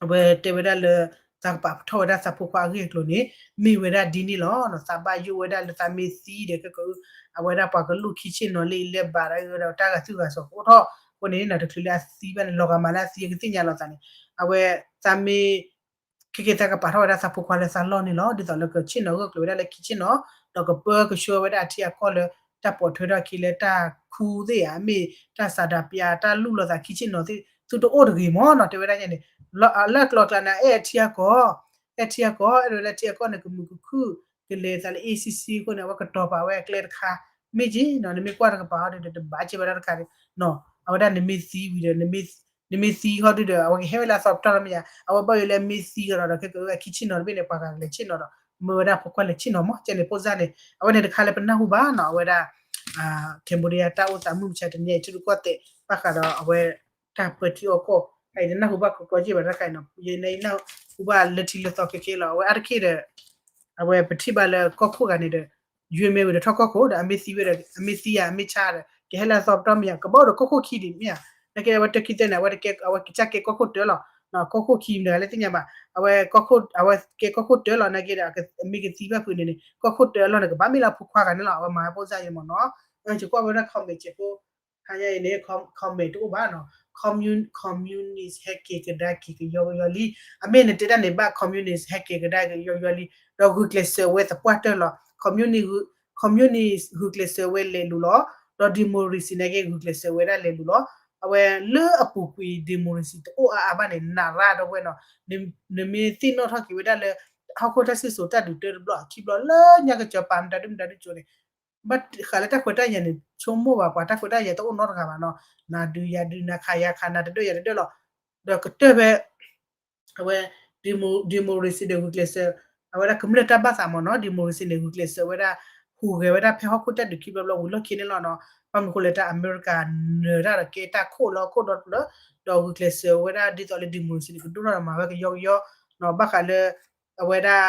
အဝဲတဲဝဲဒၣ်လၢ သးကပာ်ထီၣ်ဝဲဒၣ်သးဖိခွါအဂ့ၢ်အကျိၤန့ၣ် မ့ၢ်ဝဲဒၣ်ဒ်န့ၣ်လီၤ. သးဘၣ်ယိၣ်ဝဲဒၣ်လၢသးမ့ၢ်သံဒီး ခဲကနံၣ်အံၤ အဝဲဒၣ်ပှၤကလူၢ်ခံဆ့ၣ်နီၤလၢအံၤလဲၤဘၣ်ဒီး တၢ်ဂာ်သွံၣ်ဂာ်စီၤကအိၣ်ထီၣ် အဃိန့ၣ် နီၢ်တချုးလၢအသံဘၣ်န့ၣ် လီၤဂာ်မးလၢအသံ ကသ့ၣ်ညါလိာ်သးန့ၣ် အဝဲသးမ့ၢ် ခဲကနံၣ်အံၤသးကပာ်ထီၣ်ဝဲဒၣ်သးဖိခွါလၢသးလီၢ်န့ၣ်လီၤ. ဒ်သိးလၢကဆ့ၣ်နီၤဂၢၢ်ကျၢၤဝဲဒၣ်လၢခံဆ့ၣ်နီၤ ဒီးကပၢကဆှၢဝဲဒၣ်အထံအကီၢ်လၢ တၢ်ပိာ်ထွဲထီၣ်အခံလၢတၢ်ခူသ့ၣ်ဧါ မ့ၢ်တၢ်စးဒးပျး တၢ်လူၢ်လိာ်သးခံဆ့ၣ်နီၤသ့ၣ် သုတအိၣ်တဂ့ၤမ့ၢ်နီၤ တဲဝဲဒၣ်န့ၣ် လၢအကျိၤအကျဲန့ၣ် အဲၣ်အထံအကီၢ် အဲၣ်ထံအကီၢ် အဲၣ်ဒိးလၢထံအကီၢ်န့ၣ် ကမုာ်ကခုၣ် ကလဲၤသးလၢ A C C အဃိန့ၣ် အဝဲကတီၤပာ်ဝဲအကျဲတခါ မ့ၢ်က့ၤနီၤ နမ့ၢ်ကွၢ်တကပၤအီၤဒီး တဘၣ်က့ၤဘၣ်တၢ်တခါန့ၣ်နီၤ အဝဲဒၣ်နမ့ၢ်သံဝံၤဒီး နမ့ၢ်သံဃီဒုဒီး အဝဲကဟဲဝဲလၢအသီပတီၢ်လီၤမ့ၢ်ဧါ အဝဲဘၣ်ယိၣ်လၢမ့ၢ်သံကဒီးဒီး ခဲကနံၣ်အံၤခံဆ့ၣ်နီၤတဘ့ၣ်န့ၣ် ပှၤဂၤကလဲၤဆ့ၣ်နီၤဒီး မ့ၢ်ဝဲဒၣ်ဖိခွါလဲၤဆ့ၣ်နီၤမ့ၢ် ကဲန့ၣ် ဖိစၢ်န့ၣ် အဝဲန့ၣ်တခါလၢပနၢ်ဟူဘၣ်နီၤ အဝဲဒၣ် Cambodia တၢ်အိၣ်သးမုၢ်မဆါတနံၤအံၤ ထံရူၢ်ကီၢ်သဲး ဘၣ်ဃးဒီးအဝဲ တၢ်ပၢထံအီၣ်ကီၢ် အအံၤတနၢ်ဟူဘၣ်ကြီကြီက့ၤဘၣ်တခါအံၤနီၤ ယနၢ်ဟူဘၣ်လၢထံလၢသီခဲကဲလီၤ အဝဲအါတက့ၢ်ဒီး အဝဲပထံၣ်ဘၣ်လၢကီၢ်ခိၣ်ဂၤန့ၣ်ဒီး ယွ့မ့ၢ်ဝံၤဒီးထီၣ်ကီၢ်ခိၣ်ဒီး အမ့ၢ်သံဝဲဒီး အမ့ၢ်သံယၤ အမ့ၢ်ဆါဒီး ကဟဲလၢအသီပတီၢ်မ့ၢ်ဧါ ကဘၣ်အိၣ်ဒီးကီၢ်ခိၣ်ခံဒံးမ့ၢ်ဧါ နာ်က့အဝဲတၢ်ခံသၢန့ၣ် အဝဲတကဲ အဝဲကစၢ်ကဲကီၢ်ခိၣ်တၢလီၤ ကီၢ်ခိၣ်ခံမတၤတဂၤလၢသ့ၣ်ညါဘၣ် အဝဲကီၢ်ခိၣ် အဝဲကဲကီၢ်ခိၣ်တၢလီၤ နာ်က့ဒီး အမ့ၢ်ကသံဘၣ်ဖုးန့ၣ်န့ၣ် ကီၢ်ခိၣ်တၢအလီၢ်န့ၣ် ကဘၣ်မ့ၢ်လၢအဖိခွါဂၤန့ၣ်လီၤ အဝဲမၤဖိစၢ်ယဲမ့ၢ်နီၤ ယကွၢ်ဝဲဒၣ် comment စဲးဖိ ဟါညါအံၤန့ၣ် comment တအိၣ်ဘၣ်နီၤ commun communist ဟဲက့ၤကဒါက့ၤကယီကယီလံ အမ့ၢ်နတဲတၢ်န့ၣ်ဘၣ် communist ဟဲက့ၤကဒါက့ၤကယီကယီလံ ဒီးဂုာ်ကျဲးစၢးဝဲသပှၢ်တၢၢ်လီၤ communist communist ဂုာ်ကျဲးစၢးဝဲလဲၤလူၤလီၤ ဒီး democracy နာ်က့ ဂုာ်ကျဲးစၢးဝဲဒၣ်လဲၤလူၤလီၤ အဝဲလၢအပူၤကွံာ် democracy တအိၣ်အါအါဘၣ်န့ၣ် နးရၣ်ဒီပုၢ်ဝဲၢ်နီၤ နမ့ၢ်သ့ၣ်နီၣ်ထီၣ်က့ၤဝဲဒၣ်လၢ ဟီၣ်ခိၣ်တၢ်စံၣ်စိၤတၢ်ဒုးတၢတဘျီ ခံဘျီလၢညါကစၢၤပာ်မတၤဒုမတၤဒုကၠိၤန့ၣ် ဘၣ်ဃးလၢတၢ်ခွဲးတၢ်ယာ်န့ၣ် ဆိကမိၣ်ဘၣ်ပှၤတၢ်ခွဲးတၢ်ယာ်တအိၣ်နီတဂၤဘၣ်နီၤ နၤဒုးယၤဒုး နၤခးယၤခး နၤတဒၢယၤတဒၢလီၤ ဒီးကတၢၢ်ဖဲ အဝဲ demo democracy ဒီးဂုာ်ကျဲးစၢး အဝဲဒၣ်ကမျၢၢ်တၢ်ဘၣ်သးမ့ၢ်နီၤ democracy န့ၣ် ဂုာ်ကျဲးစၢးဝဲဒၣ် ဟူးဂဲၤဝဲဒၣ်ဖဲဟီၣ်ခိၣ်တၢ်ဒုးခံဘျီဘျီဝံၤလီၢ်ခံန့ၣ်လီၤနီၤ ဘၣ်မနုၤအဃိလဲၣ် တၢ်အမဲရကၤနၢၤတၢ်ဒီးကဲတၢ်ခိၣ်လၢဟီၣ်ခိၣ်ဒီတဖျၢၣ်, ဒီးဂုာ်ကျဲးစၢးဝဲဒၣ်ဒ်သိးလၢ democracy န့ၣ် ကဒိၣ်ထီၣ်ဒီးမၤဝဲကယီကယီ, ဘၣ်ဃးလၢ အဝဲဒၣ်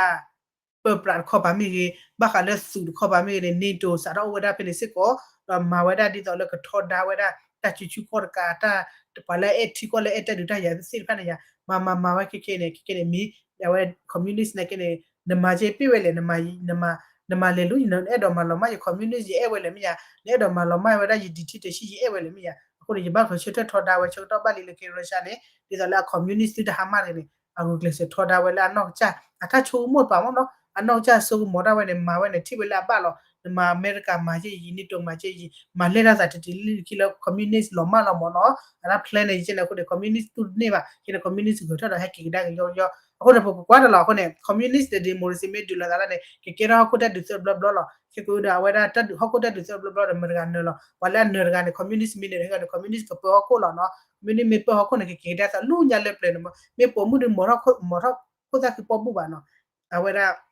ပၢပြးတခီပၤမ့ၢ်ဂ့ၤ, ဘၣ်ဃးလၢသုးတခီပၤမ့ၢ်ဂ့ၤန့ၣ် NATO စးထီၣ်အိၣ်ဝဲဒၣ်ဖဲန့ၣ်စ့ၢ်ကီး, ဒီးမၤဝဲဒၣ်ဒ်သိးလၢကထီဒါဝဲဒၣ် တၢ်စုဆူၣ်ခီၣ်တကး တၢ် ပှၤလၢအအဲၣ်ထံကီၢ်လၢအဲၣ်တၢ်ဒုးတၢ်ယၤသ့ၣ်တဖၣ်န့ၣ်ယၤ, မၤမၤမၤဝဲခဲခဲန့ၣ် ခဲခဲန့ၣ်မ့ၢ် အဝဲ communist န့ၣ်ကဲန့ၣ် နမၤက့ၤပ့ၢ်ဝဲလဲၣ်, နမၤလဲၤလူၤ နအဲၣ်ဒိးမၤလီၤမၢ်ယ communist ယအဲၣ်ဝဲလဲၣ်မ့ၢ်ယၤ, နအဲၣ်ဒိးမၤလီၤမၢ်ဝဲဒၣ်ယ dictatorship ယအဲၣ်ဝဲလဲၣ်မ့ၢ်ယၤ, အဃိန့ၣ် ယဘၣ်ကဆၢထၢၣ်ထီဒါဝဲ ဆၢကတီၢ်ဘၣ်လံလၢကဲ Russia န့ၣ် ဒ်သိးလၢအ communist သုတဟါမၢ်တဂ့ၤန့ၣ် အဂုာ်ကျဲးစၢးထီဒါဝဲလၢအနီၢ်ကစၢ် အတၢ်ဆိကမိၣ်တပၤမ့ၢ်နီၤ, အနီၢ်ကစၢ်ဆိကမိၣ်ဒၣ်ဝဲန့ၣ် မၤဝဲန့ၣ် ထံၣ်ဝဲလၢအဘၣ်လီၤ, နမၤအမဲရကၤမၤက့ၤယံၤ NATO မၤက့ၤယံၤ မၤလဲၢ်တၢ်သးတတံၤလံလံခံလၢ communist လီၤမၢ်လီၤမၢ်နီၤ, အတၢ် plan န့ၣ် ယကဲန့ၣ်အဃိန့ၣ် communist တူၢ်တန့ၢ်ဘၣ်, ခဲန့ၣ် communist ဂဲၤထီၣ်ဒီးဟဲက့ၤကဒါက့ၤယီယီ, အဃိန့ၣ် ပကကွၢ်တၢ်လီၤအဃိန့ၣ် communist ဒီး democracy မ့ၢ်ဒုးလိာ်သးလၢန့ၣ် ကကဲထီၣ်ဟီၣ်ခိၣ်တၢ်ဒုးသၢဘျီဘျီလီၤ, ခဲကဒီးအဝဲဒၣ်တၢ်ဒုးဟီၣ်ခိၣ်တၢ်ဒုးသၢဘျီဘျီဒီး မတၤတဂၤနၢၤလီၤ, ပှၤလၢအနၢၤတဂၤန့ၣ် communist မ့ၢ်နၢၤတဂၤန့ၣ် communist ကပၢဟီၣ်ခိၣ်လီၤနီၤ, communist မ့ၢ်ပၢဟီၣ်ခိၣ်န့ၣ် ကက့ၤကဒါသးလူညါလၢပျၢၤန့ၣ်မ့ၢ် မ့ၢ်ပိာ်မုၣ်ဒီး မၤထီၣ်ခိၣ်သၣ်ဃံပီၣ်ဘူၣ်ဘၣ်နီၤ, အဝဲဒၣ် က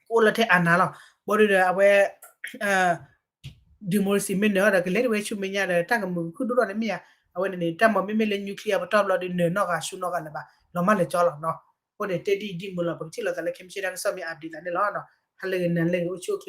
အိၣ်လၢထဲအနၤလီၤ, ဘၣ်ဒီးအဝဲ democracy မ့ၢ်နၢၤဒီး ကလဲၤတဝဲဆူမဲာ်ညါဒီး တၢ်ကမုာ်ကခုၣ်ဒိၣ်ထီၣ်န့ၣ်မ့ၢ်ယၤ, အဝဲန့ၣ်န့ၣ် တၢ်မၤမ့မ့ၢ်လၢ nuclear ပတီၢ်ဘျီဒီး နၢၤနီၢ်ဂၤဆူနီၢ်ဂၤလၢၤဘၣ်, လီၤမၢ်လၢၤကၠီလီၤနီၤ, အဃိန့ၣ် တဲဒ်အံၤဒ်မုာ်လီၤ ပကထံၣ်လိာ်သးလၢ ခဲမုၢ်ဆ့ၣ်တၢ်ကစီၣ်မ့ၢ် update သးန့ၣ်လီၤ, ဟါလၢဂ့ၤ နၤလၢဂ့ၤ အိၣ်ဆူၣ်အိၣ်ချ့